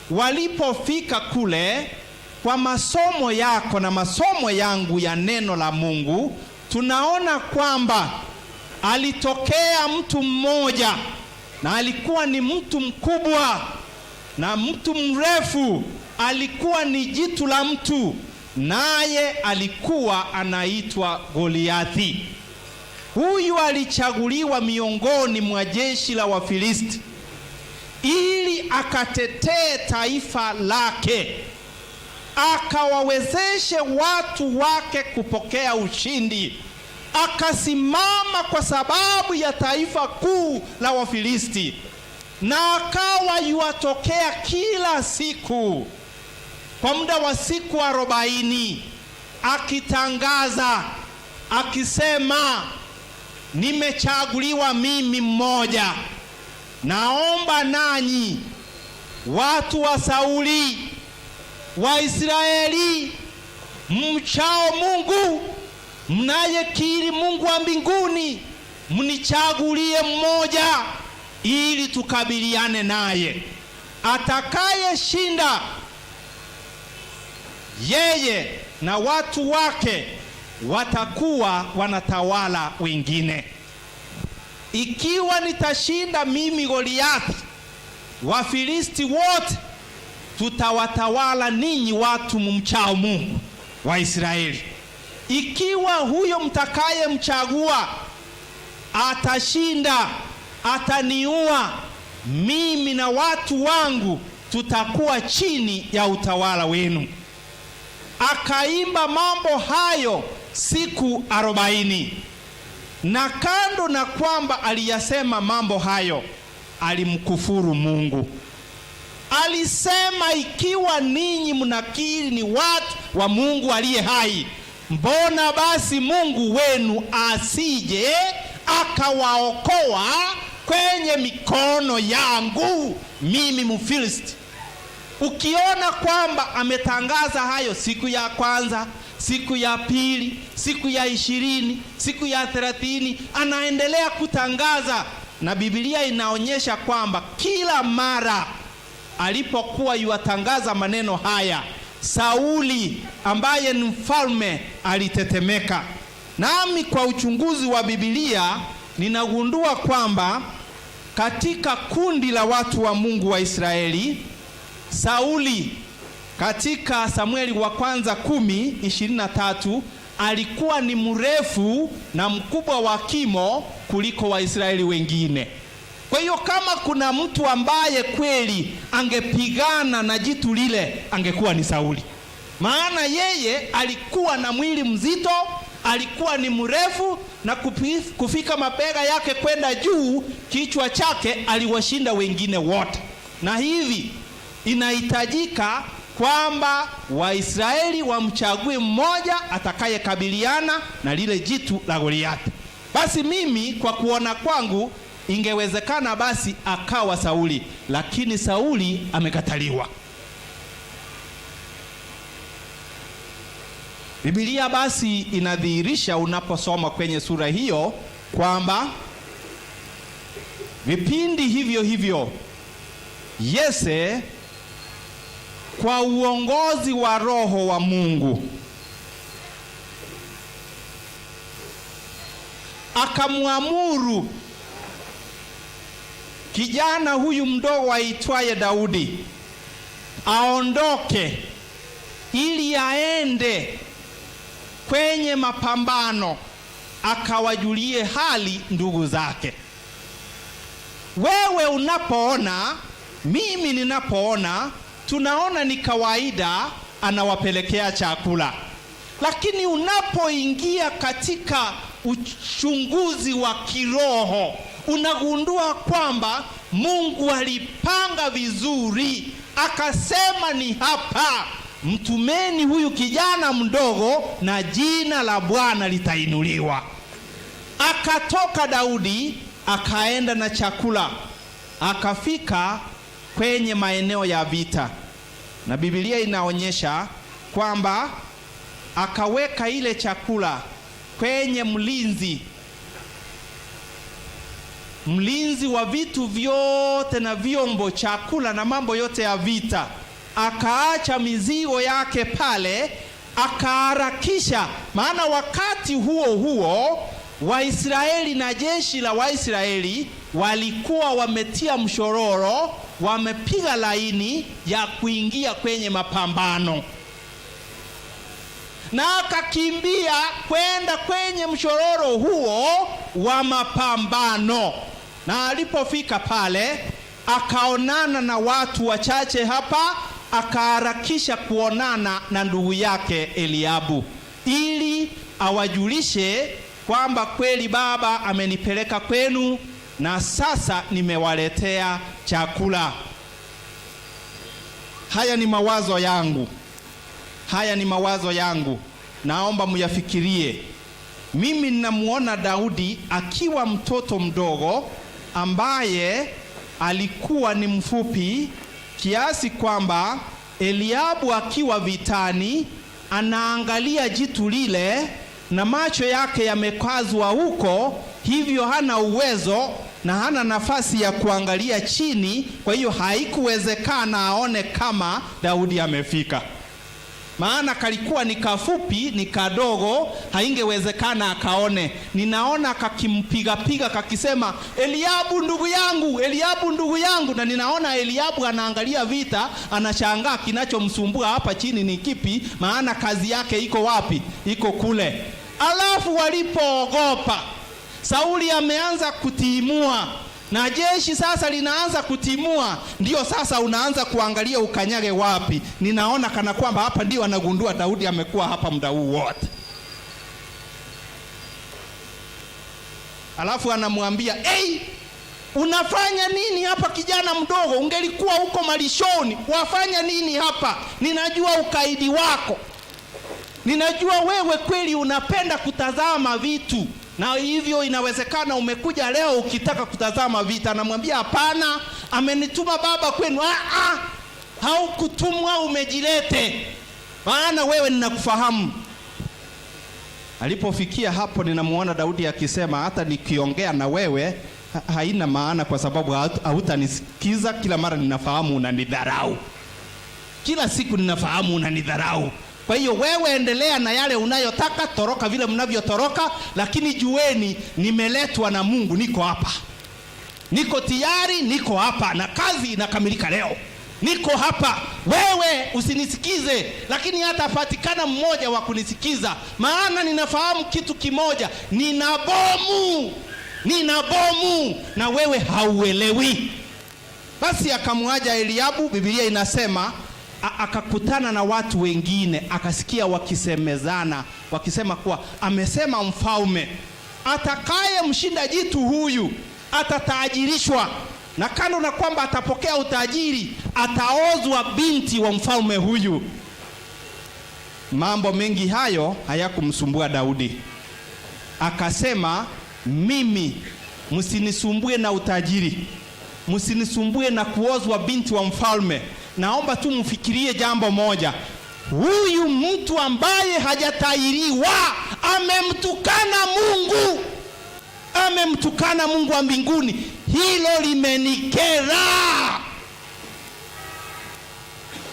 Walipofika kule, kwa masomo yako na masomo yangu ya neno la Mungu, tunaona kwamba alitokea mtu mmoja, na alikuwa ni mtu mkubwa na mtu mrefu, alikuwa ni jitu la mtu, naye alikuwa anaitwa Goliathi. Huyu alichaguliwa miongoni mwa jeshi la Wafilisti ili akatetee taifa lake, akawawezeshe watu wake kupokea ushindi. Akasimama kwa sababu ya taifa kuu la Wafilisti, na akawa yuatokea kila siku kwa muda wa siku 40 akitangaza akisema, nimechaguliwa mimi mmoja, naomba nanyi watu wa Sauli, Waisraeli mchao Mungu, mnayekiri Mungu wa mbinguni, mnichagulie mmoja ili tukabiliane naye. Atakayeshinda yeye na watu wake watakuwa wanatawala wengine. Ikiwa nitashinda mimi Goliathi, Wafilisti wote tutawatawala ninyi watu mumchao Mungu wa Israeli. Ikiwa huyo mtakayemchagua atashinda, ataniua mimi na watu wangu tutakuwa chini ya utawala wenu. Akaimba mambo hayo siku 40. Na kando na kwamba aliyasema mambo hayo, alimkufuru Mungu. Alisema, ikiwa ninyi mnakiri ni watu wa Mungu aliye hai, mbona basi Mungu wenu asije akawaokoa kwenye mikono yangu mimi Mfilisti? Ukiona kwamba ametangaza hayo siku ya kwanza, siku ya pili, siku ya 20, siku ya 30, anaendelea kutangaza, na Biblia inaonyesha kwamba kila mara alipokuwa yuatangaza maneno haya, Sauli ambaye ni mfalme alitetemeka. Nami kwa uchunguzi wa Biblia ninagundua kwamba katika kundi la watu wa Mungu wa Israeli, Sauli katika Samueli wa kwanza 10:23 alikuwa ni mrefu na mkubwa wa kimo kuliko Waisraeli wengine. Kwa hiyo kama kuna mtu ambaye kweli angepigana na jitu lile, angekuwa ni Sauli. Maana yeye alikuwa na mwili mzito, alikuwa ni mrefu na kufika mabega yake kwenda juu, kichwa chake aliwashinda wengine wote. Na hivi inahitajika kwamba Waisraeli wamchague mmoja atakayekabiliana na lile jitu la Goliathi. Basi mimi kwa kuona kwangu ingewezekana basi akawa Sauli, lakini Sauli amekataliwa. Biblia basi inadhihirisha unaposoma kwenye sura hiyo kwamba vipindi hivyo hivyo Yese kwa uongozi wa Roho wa Mungu akamwamuru kijana huyu mdogo aitwaye Daudi aondoke ili aende kwenye mapambano akawajulie hali ndugu zake. Wewe unapoona Mimi ninapoona, tunaona ni kawaida anawapelekea chakula, lakini unapoingia katika uchunguzi wa kiroho unagundua kwamba Mungu alipanga vizuri, akasema ni hapa, mtumeni huyu kijana mdogo na jina la Bwana litainuliwa. Akatoka Daudi akaenda na chakula, akafika kwenye maeneo ya vita, na Biblia inaonyesha kwamba akaweka ile chakula kwenye mlinzi, mlinzi wa vitu vyote na vyombo, chakula na mambo yote ya vita. Akaacha mizigo yake pale, akaharakisha, maana wakati huo huo Waisraeli na jeshi la Waisraeli walikuwa wametia mshororo, wamepiga laini ya kuingia kwenye mapambano, na akakimbia kwenda kwenye mshororo huo wa mapambano. Na alipofika pale akaonana na watu wachache hapa, akaharakisha kuonana na ndugu yake Eliabu ili awajulishe kwamba kweli baba amenipeleka kwenu na sasa nimewaletea chakula. Haya ni mawazo yangu, haya ni mawazo yangu, naomba muyafikirie. Mimi ninamuona Daudi akiwa mtoto mdogo ambaye alikuwa ni mfupi kiasi kwamba Eliabu akiwa vitani anaangalia jitu lile na macho yake yamekazwa huko, hivyo hana uwezo na hana nafasi ya kuangalia chini. Kwa hiyo haikuwezekana aone kama Daudi amefika, maana kalikuwa ni kafupi, ni kadogo, haingewezekana akaone. Ninaona kakimpigapiga kakisema, Eliabu ndugu yangu, Eliabu ndugu yangu, na ninaona Eliabu anaangalia vita, anashangaa kinachomsumbua hapa chini ni kipi, maana kazi yake iko wapi? Iko kule. Alafu walipoogopa, Sauli ameanza kutimua na jeshi sasa linaanza kutimua, ndio sasa unaanza kuangalia ukanyage wapi. Ninaona kana kwamba hapa ndio anagundua Daudi amekuwa hapa muda huu wote. Alafu anamwambia hey, unafanya nini hapa kijana mdogo? Ungelikuwa huko malishoni, wafanya nini hapa? Ninajua ukaidi wako, ninajua wewe kweli unapenda kutazama vitu na hivyo inawezekana umekuja leo ukitaka kutazama vita. Anamwambia hapana, amenituma baba kwenu. Haukutumwa, umejilete, maana wewe ninakufahamu. Alipofikia hapo, ninamuona Daudi akisema hata nikiongea na wewe haina maana, kwa sababu hautanisikiza. Kila mara ninafahamu unanidharau, kila siku ninafahamu unanidharau. Kwa hiyo wewe endelea na yale unayotaka, toroka vile mnavyotoroka, lakini jueni nimeletwa na Mungu, niko hapa, niko tayari, niko hapa na kazi inakamilika leo, niko hapa. Wewe usinisikize, lakini hata patikana mmoja wa kunisikiza, maana ninafahamu kitu kimoja, nina bomu, nina bomu na wewe hauelewi. Basi akamwaja Eliabu. Biblia inasema akakutana na watu wengine, akasikia wakisemezana, wakisema kuwa amesema mfalme, atakaye mshinda jitu huyu atatajirishwa, na kando na kwamba atapokea utajiri, ataozwa binti wa mfalme huyu. Mambo mengi hayo hayakumsumbua Daudi. Akasema, mimi msinisumbue na utajiri, msinisumbue na kuozwa binti wa mfalme. Naomba tu mfikirie jambo moja, huyu mtu ambaye hajatahiriwa amemtukana Mungu, amemtukana Mungu wa mbinguni. Hilo limenikera.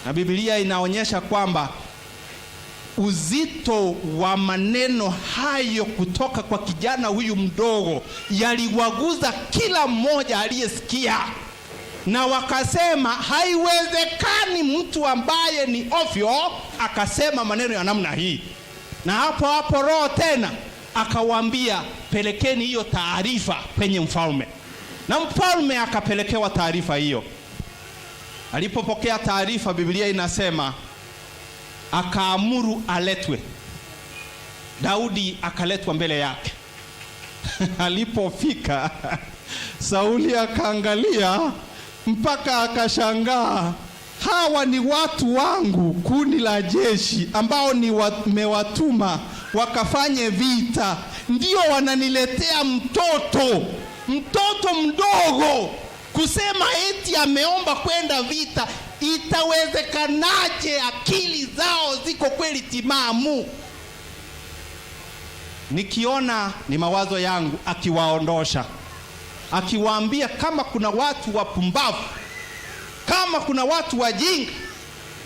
Na Biblia inaonyesha kwamba uzito wa maneno hayo kutoka kwa kijana huyu mdogo yaliwaguza kila mmoja aliyesikia, na wakasema haiwezekani mtu ambaye ni ovyo akasema maneno ya namna hii. Na hapo hapo Roho tena akawaambia, pelekeni hiyo taarifa kwenye mfalme, na mfalme akapelekewa taarifa hiyo. Alipopokea taarifa, Biblia inasema akaamuru aletwe. Daudi akaletwa mbele yake. Alipofika Sauli akaangalia mpaka akashangaa, hawa ni watu wangu, kundi la jeshi ambao nimewatuma wakafanye vita, ndio wananiletea mtoto mdogo kusema eti ameomba kwenda vita. Itawezekanaje? Akili zao ziko kweli timamu? Nikiona ni mawazo yangu, akiwaondosha, akiwaambia kama kuna watu wapumbavu, kama kuna watu wajinga,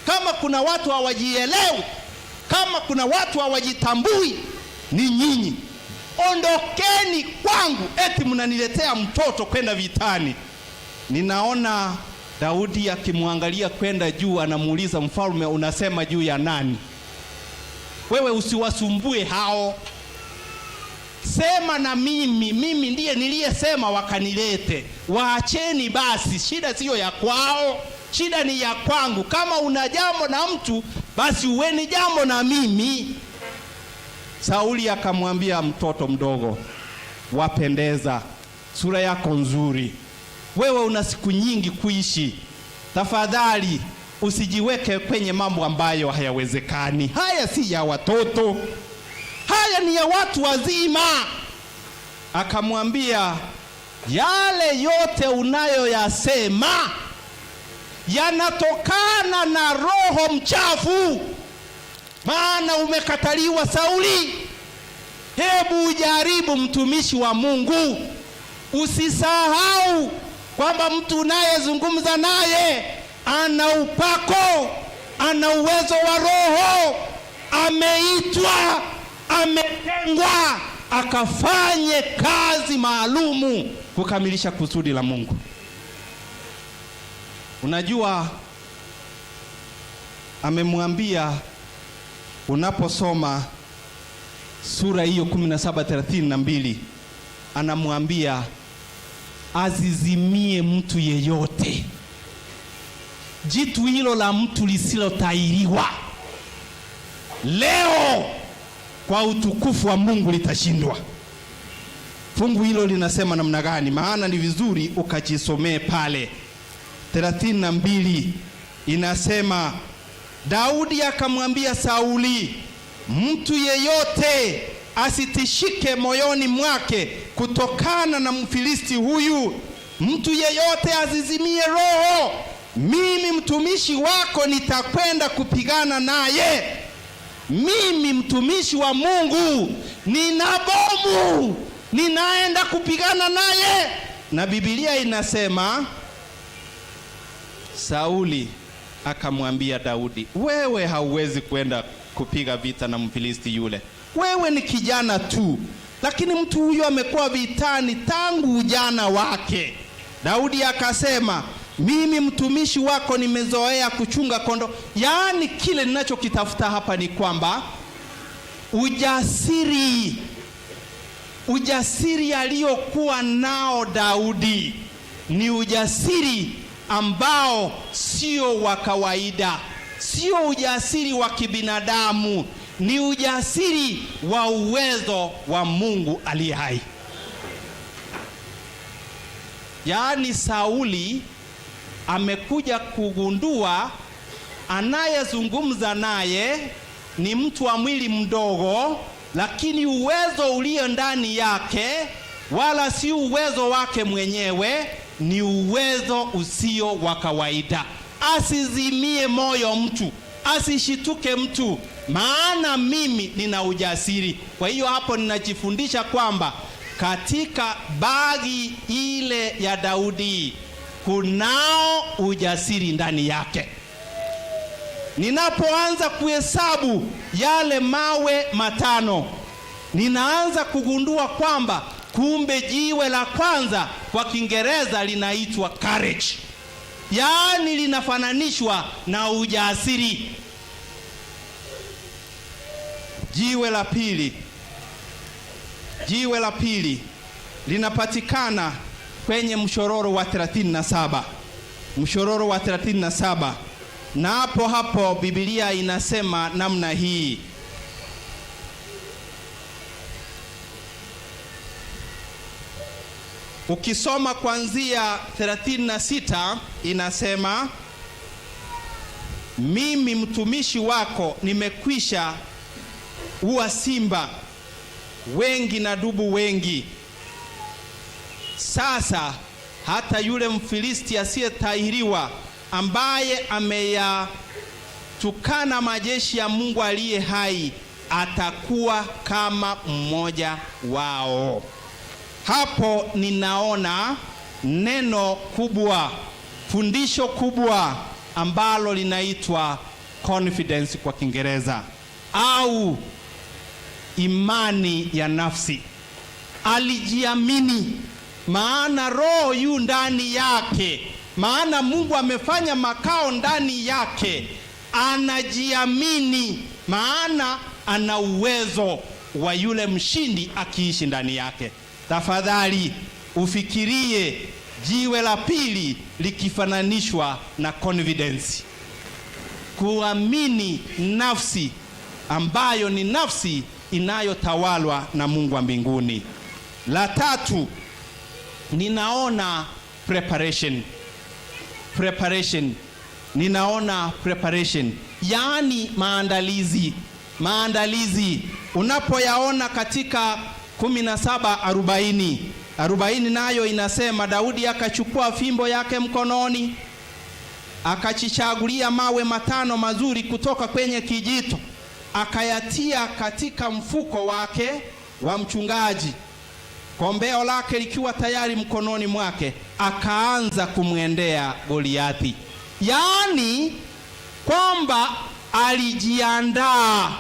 kama kuna watu hawajielewi, kama kuna watu hawajitambui, ni nyinyi. Ondokeni kwangu, eti mnaniletea mtoto kwenda vitani. Ninaona Daudi akimwangalia kwenda juu, anamuuliza mfalme, unasema juu ya nani? Wewe usiwasumbue hao, sema na mimi, mimi ndiye niliyesema wakanilete. Waacheni basi, shida siyo ya kwao, shida ni ya kwangu. Kama una jambo na mtu, basi uweni jambo na mimi. Sauli akamwambia mtoto mdogo, wapendeza, sura yako nzuri, wewe una siku nyingi kuishi, tafadhali usijiweke kwenye mambo ambayo hayawezekani. Haya si ya watoto, haya ni ya watu wazima. Akamwambia, yale yote unayoyasema yanatokana na roho mchafu, maana umekataliwa Sauli. Hebu ujaribu, mtumishi wa Mungu, usisahau kwamba mtu unayezungumza naye ana upako, ana uwezo wa roho, ameitwa, ametengwa akafanye kazi maalumu kukamilisha kusudi la Mungu. Unajua, amemwambia unaposoma sura hiyo 17:32 anamwambia azizimie mtu yeyote jitu hilo la mtu lisilotairiwa leo kwa utukufu wa Mungu litashindwa. Fungu hilo linasema namna gani? Maana ni vizuri ukajisomee pale. 32 inasema, Daudi akamwambia Sauli, mtu yeyote asitishike moyoni mwake kutokana na Mfilisti huyu, mtu yeyote azizimie roho, mimi mtumishi wako nitakwenda kupigana naye. Mimi mtumishi wa Mungu nina bomu, ninaenda kupigana naye. Na Biblia inasema Sauli akamwambia Daudi, wewe hauwezi kwenda kupiga vita na Mfilisti yule, wewe ni kijana tu, lakini mtu huyu amekuwa vitani tangu ujana wake. Daudi akasema, mimi mtumishi wako nimezoea kuchunga kondoo. Yaani kile ninachokitafuta hapa ni kwamba ujasiri aliyokuwa nao Daudi ni ujasiri ambao sio wa kawaida, sio ujasiri wa kibinadamu, ni ujasiri wa uwezo wa Mungu aliye hai. Yaani Sauli amekuja kugundua anayezungumza naye ni mtu wa mwili mdogo, lakini uwezo ulio ndani yake wala si uwezo wake mwenyewe, ni uwezo usio wa kawaida. Asizimie moyo mtu, asishituke mtu, maana mimi nina ujasiri. Kwa hiyo hapo ninajifundisha kwamba katika bagi ile ya Daudi kunao ujasiri ndani yake. Ninapoanza kuhesabu yale mawe matano, ninaanza kugundua kwamba kumbe jiwe la kwanza kwa Kiingereza linaitwa courage, yaani linafananishwa na ujasiri. Jiwe la pili, jiwe la pili linapatikana kwenye mshororo wa 37. mshororo wa 37, na hapo hapo Biblia inasema namna hii. Ukisoma kuanzia 36 inasema, mimi mtumishi wako nimekwisha ua simba wengi na dubu wengi. Sasa hata yule Mfilisti asiyetahiriwa ambaye ameyatukana majeshi ya Mungu aliye hai atakuwa kama mmoja wao. Hapo ninaona neno kubwa, fundisho kubwa ambalo linaitwa confidence kwa Kiingereza au imani ya nafsi. Alijiamini, maana roho yu ndani yake, maana Mungu amefanya makao ndani yake. Anajiamini, maana ana uwezo wa yule mshindi akiishi ndani yake. Tafadhali ufikirie jiwe la pili likifananishwa na confidence, kuamini nafsi ambayo ni nafsi inayotawalwa na Mungu wa mbinguni. La tatu, ninaona preparation. Preparation. Ninaona preparation, yaani maandalizi. Maandalizi unapoyaona katika 17:40 40, nayo inasema Daudi akachukua fimbo yake mkononi, akachichagulia mawe 5 mazuri kutoka kwenye kijito, akayatia katika mfuko wake wa mchungaji, kombeo lake likiwa tayari mkononi mwake, akaanza kumwendea Goliathi. Yaani kwamba alijiandaa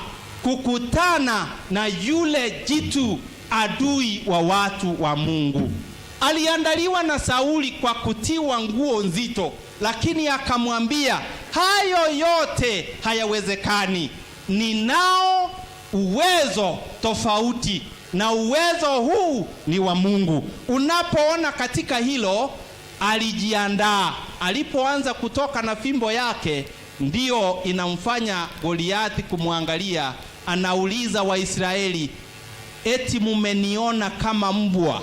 kukutana na yule jitu, adui wa watu wa Mungu. Aliandaliwa na Sauli kwa kutiwa nguo nzito, lakini akamwambia hayo yote hayawezekani, ninao uwezo tofauti na uwezo huu ni wa Mungu. Unapoona katika hilo, alijiandaa. Alipoanza kutoka na fimbo yake, ndiyo inamfanya Goliathi kumwangalia. Anauliza Waisraeli, eti mumeniona kama mbwa,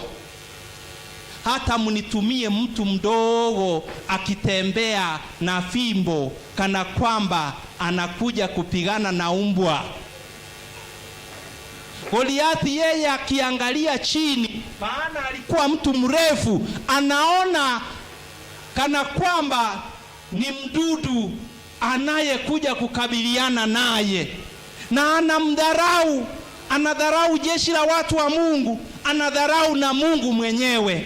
hata mnitumie mtu mdogo akitembea na fimbo kana kwamba anakuja kupigana na umbwa? Goliathi yeye akiangalia chini, maana alikuwa mtu mrefu, anaona kana kwamba ni mdudu anayekuja kukabiliana naye, na anamdharau. Anadharau jeshi la watu wa Mungu, anadharau na Mungu mwenyewe,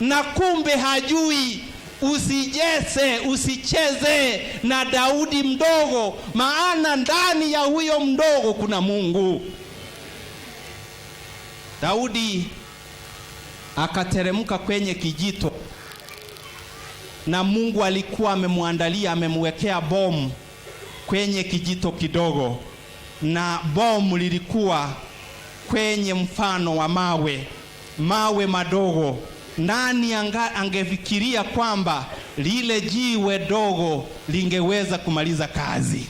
na kumbe hajui. Usijese, usicheze na Daudi mdogo, maana ndani ya huyo mdogo kuna Mungu. Daudi akateremka kwenye kijito, na Mungu alikuwa amemwandalia, amemwekea bomu kwenye kijito kidogo, na bomu lilikuwa kwenye mfano wa mawe, mawe madogo. Nani angefikiria kwamba lile jiwe dogo lingeweza kumaliza kazi?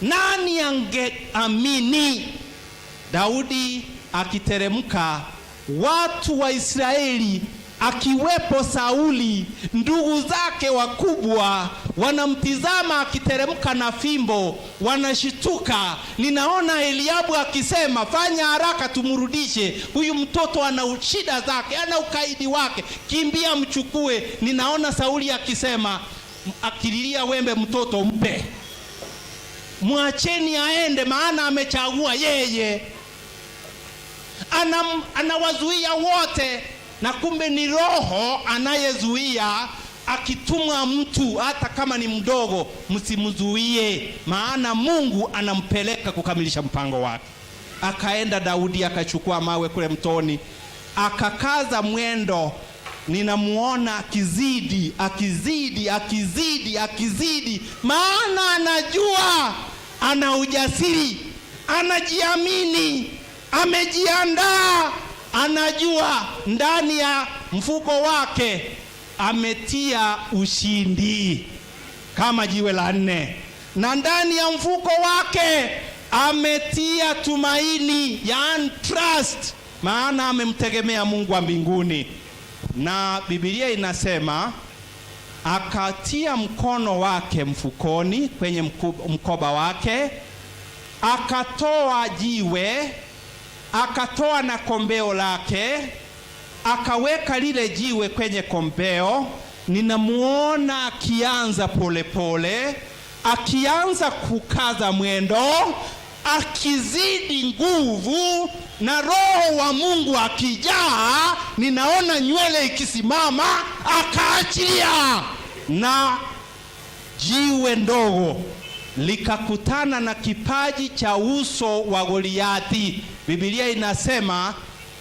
Nani angeamini? Daudi akiteremka, watu wa Israeli akiwepo Sauli, ndugu zake wakubwa wanamtizama akiteremka na fimbo, wanashituka. Ninaona Eliabu akisema, fanya haraka tumrudishe huyu mtoto, ana shida zake, ana ukaidi wake, kimbia mchukue. Ninaona Sauli akisema, akililia wembe, mtoto mpe, mwacheni aende, maana amechagua yeye. Anawazuia wote, na kumbe ni roho anayezuia. Akitumwa mtu hata kama ni mdogo, msimzuie, maana Mungu anampeleka kukamilisha mpango wake. Akaenda Daudi akachukua mawe kule mtoni, akakaza mwendo. Ninamuona akizidi, akizidi, akizidi, akizidi, maana anajua, ana ujasiri, anajiamini, amejiandaa, anajua ndani ya mfuko wake ametia ushindi kama jiwe la nne, na ndani ya mfuko wake ametia tumaini, yaani trust, maana amemtegemea Mungu wa mbinguni. Na Biblia inasema akatia mkono wake mfukoni kwenye mkoba wake, akatoa jiwe, akatoa na kombeo lake, akaweka lile jiwe kwenye kombeo. Ninamuona akianza polepole, akianza kukaza mwendo, akizidi nguvu, na Roho wa Mungu akijaa, ninaona nywele ikisimama, akaachilia na jiwe ndogo likakutana na kipaji cha uso wa Goliathi. Biblia inasema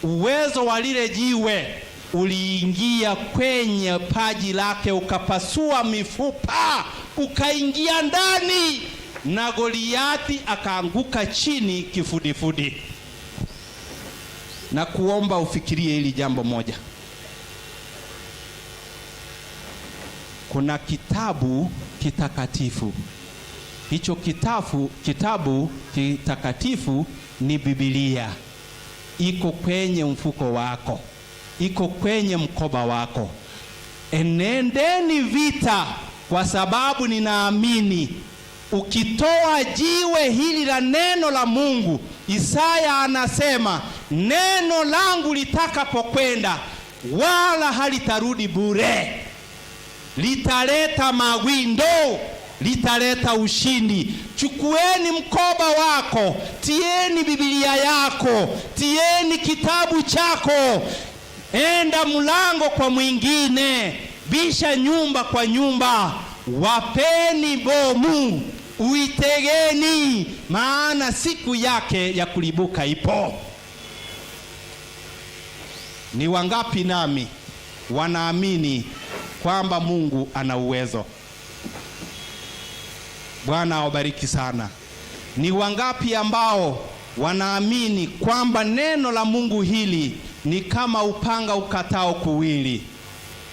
uwezo wa lile jiwe uliingia kwenye paji lake, ukapasua mifupa, ukaingia ndani, na Goliathi akaanguka chini kifudifudi. Na kuomba ufikirie hili jambo moja. Kuna kitabu kitakatifu. Hicho kitabu kitakatifu ni Biblia. Iko kwenye mfuko wako, iko kwenye mkoba wako. Enendeni vita, kwa sababu ninaamini ukitoa jiwe hili la neno la Mungu, Isaya anasema neno langu litakapokwenda wala halitarudi bure, litaleta mawindo, litaleta ushindi. Chukueni mkoba wako, tieni Biblia yako, tieni kitabu chako, enda mlango kwa mwingine, bisha nyumba kwa nyumba, wapeni bomu, uitegeni, maana siku yake ya kulibuka ipo. Ni wangapi nami wanaamini kwamba Mungu ana uwezo? Bwana awabariki sana. Ni wangapi ambao wanaamini kwamba neno la Mungu hili ni kama upanga ukatao kuwili,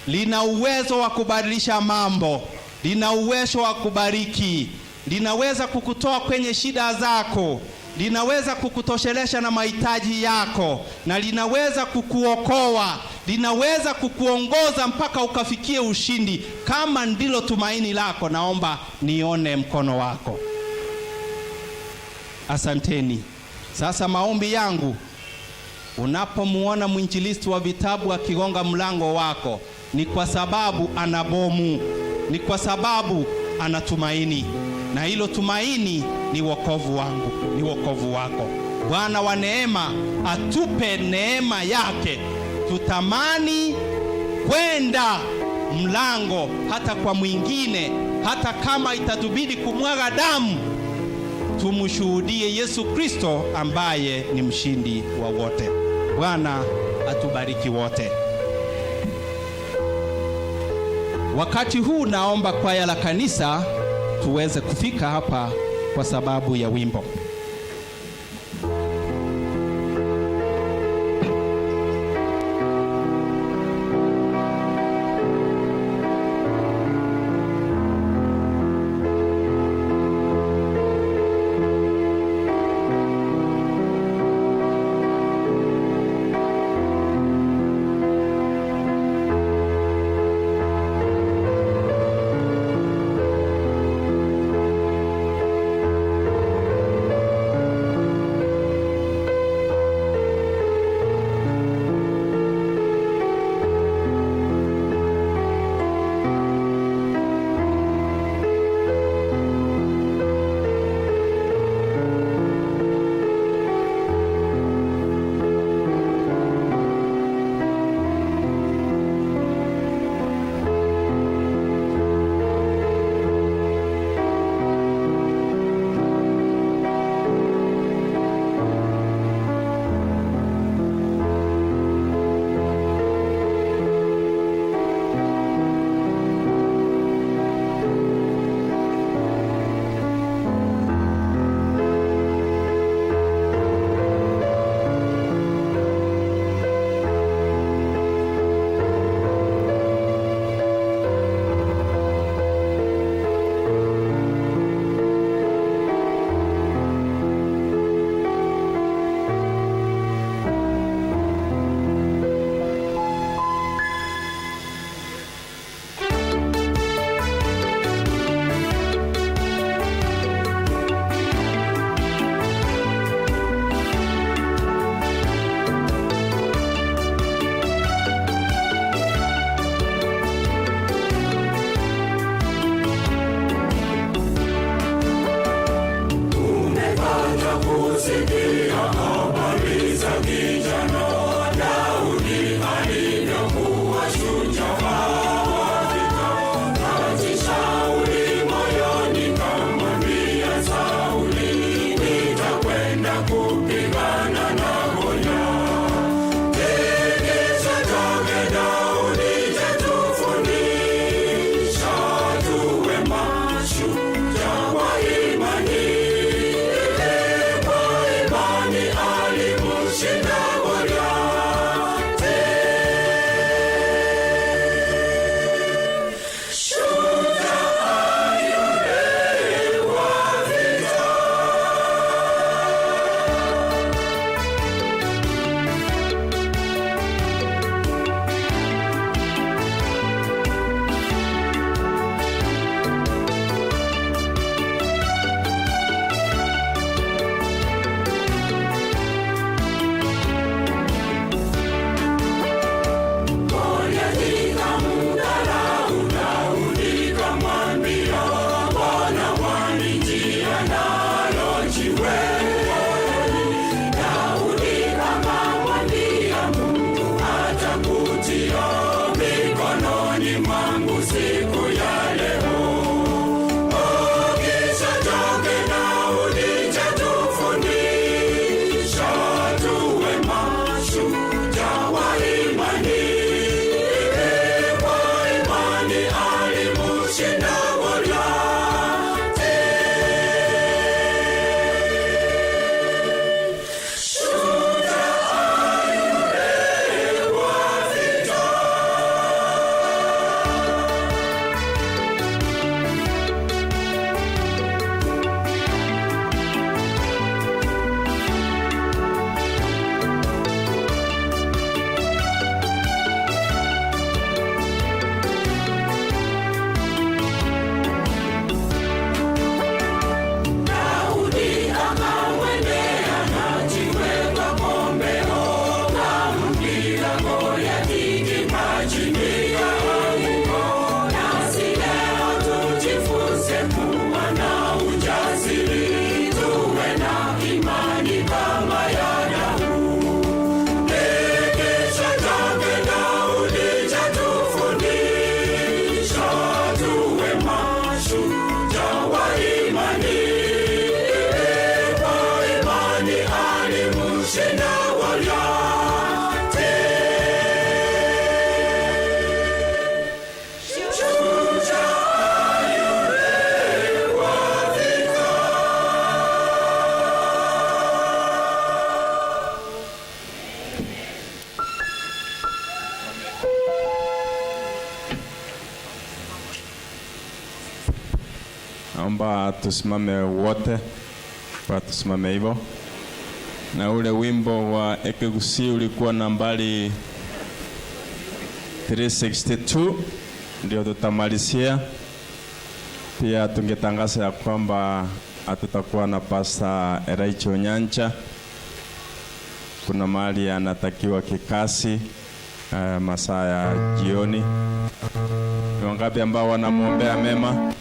lina uwezo wa kubadilisha mambo, lina uwezo wa kubariki, linaweza kukutoa kwenye shida zako, linaweza kukutoshelesha na mahitaji yako, na linaweza kukuokoa, linaweza kukuongoza mpaka ukafikie ushindi. Kama ndilo tumaini lako, naomba nione mkono wako. Asanteni. Sasa maombi yangu, unapomuona mwinjilisti wa vitabu akigonga mlango wako, ni kwa sababu ana bomu, ni kwa sababu ana tumaini, na hilo tumaini ni wokovu wangu, ni wokovu wako. Bwana wa neema atupe neema yake, tutamani kwenda mlango hata kwa mwingine, hata kama itatubidi kumwaga damu, tumshuhudie Yesu Kristo ambaye ni mshindi wa wote. Bwana atubariki wote. Wakati huu naomba kwaya la kanisa tuweze kufika hapa kwa sababu ya wimbo. Naomba tusimame wote, kwa tusimame hivyo. Na ule wimbo wa Ekegusii ulikuwa nambari 362 ndio tutamalizia. Pia tungetangaza ya kwamba hatutakuwa na Pastor Elijah Onyancha, kuna mahali anatakiwa kikasi masaa ya jioni. Ni wangapi ambao wanamwombea mema?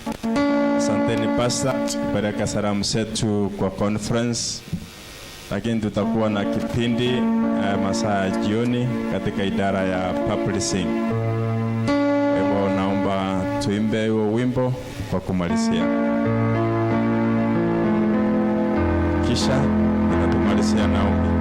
Asanteni pasta, kupeleka salamu zetu kwa conference, lakini tutakuwa na kipindi masaa ya jioni katika idara ya publishing. Kwa hivyo naomba tuimbe huo wimbo kwa kumalizia, kisha itatumalizia naombi.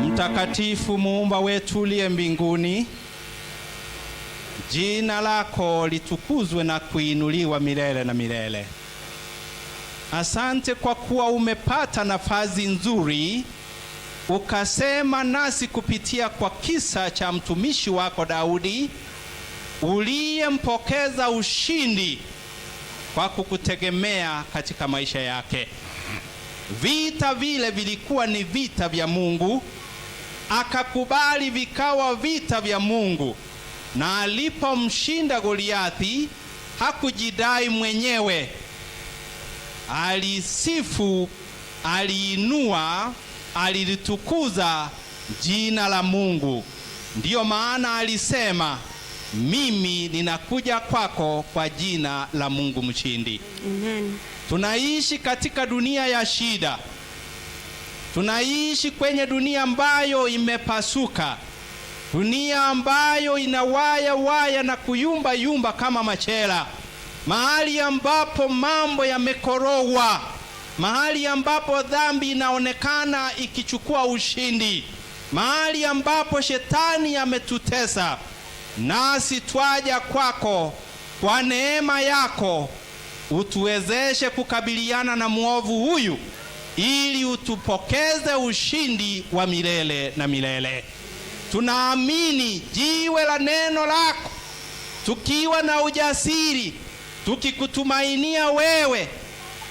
Mtakatifu muumba wetu uliye mbinguni, jina lako litukuzwe na kuinuliwa milele na milele. Asante kwa kuwa umepata nafasi nzuri ukasema nasi kupitia kwa kisa cha mtumishi wako Daudi uliyempokeza ushindi kwa kukutegemea katika maisha yake. Vita vile vilikuwa ni vita vya Mungu. Akakubali vikawa vita vya Mungu, na alipomshinda Goliathi hakujidai mwenyewe, alisifu, aliinua, alilitukuza jina la Mungu. Ndiyo maana alisema, mimi ninakuja kwako kwa jina la Mungu mshindi. Amen. Tunaishi katika dunia ya shida, tunaishi kwenye dunia ambayo imepasuka, dunia ambayo inawaya waya na kuyumba yumba kama machela, mahali ambapo mambo yamekorogwa, mahali ambapo dhambi inaonekana ikichukua ushindi, mahali ambapo shetani ametutesa. Nasi twaja kwako kwa neema yako, utuwezeshe kukabiliana na mwovu huyu, ili utupokeze ushindi wa milele na milele. Tunaamini jiwe la neno lako, tukiwa na ujasiri, tukikutumainia wewe,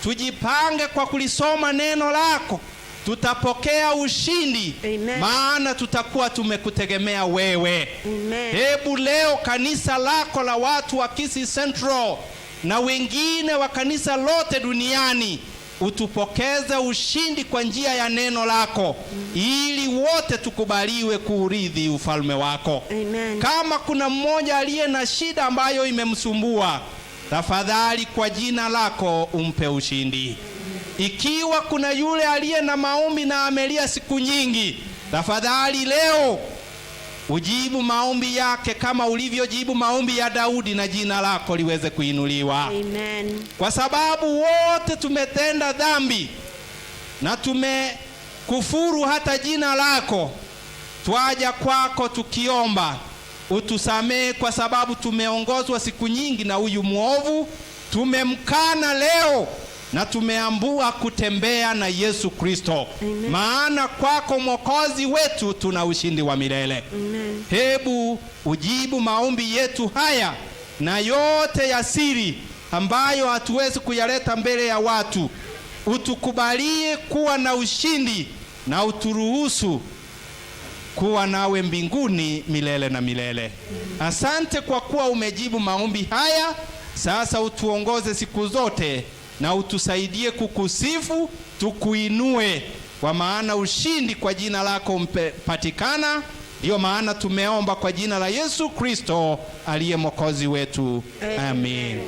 tujipange kwa kulisoma neno lako, tutapokea ushindi. Amen. Maana tutakuwa tumekutegemea wewe. Amen. Hebu leo kanisa lako la watu wa Kisii Central na wengine wa kanisa lote duniani utupokeze ushindi kwa njia ya neno lako, ili wote tukubaliwe kuurithi ufalme wako. Amen. Kama kuna mmoja aliye na shida ambayo imemsumbua, tafadhali kwa jina lako umpe ushindi. Ikiwa kuna yule aliye na maombi na amelia siku nyingi, tafadhali leo ujibu maombi yake kama ulivyojibu maombi ya Daudi, na jina lako liweze kuinuliwa. Amen. Kwa sababu wote tumetenda dhambi na tumekufuru hata jina lako. Twaja kwako tukiomba utusamehe, kwa sababu tumeongozwa siku nyingi na huyu mwovu, tumemkana leo na tumeambua kutembea na Yesu Kristo. Maana kwako Mwokozi wetu tuna ushindi wa milele. Amen. Hebu ujibu maombi yetu haya na yote ya siri ambayo hatuwezi kuyaleta mbele ya watu. Utukubalie kuwa na ushindi na uturuhusu kuwa nawe mbinguni milele na milele. Asante kwa kuwa umejibu maombi haya. Sasa utuongoze siku zote na utusaidie kukusifu, tukuinue, kwa maana ushindi kwa jina lako umepatikana. Ndiyo maana tumeomba kwa jina la Yesu Kristo aliye Mwokozi wetu. Amin.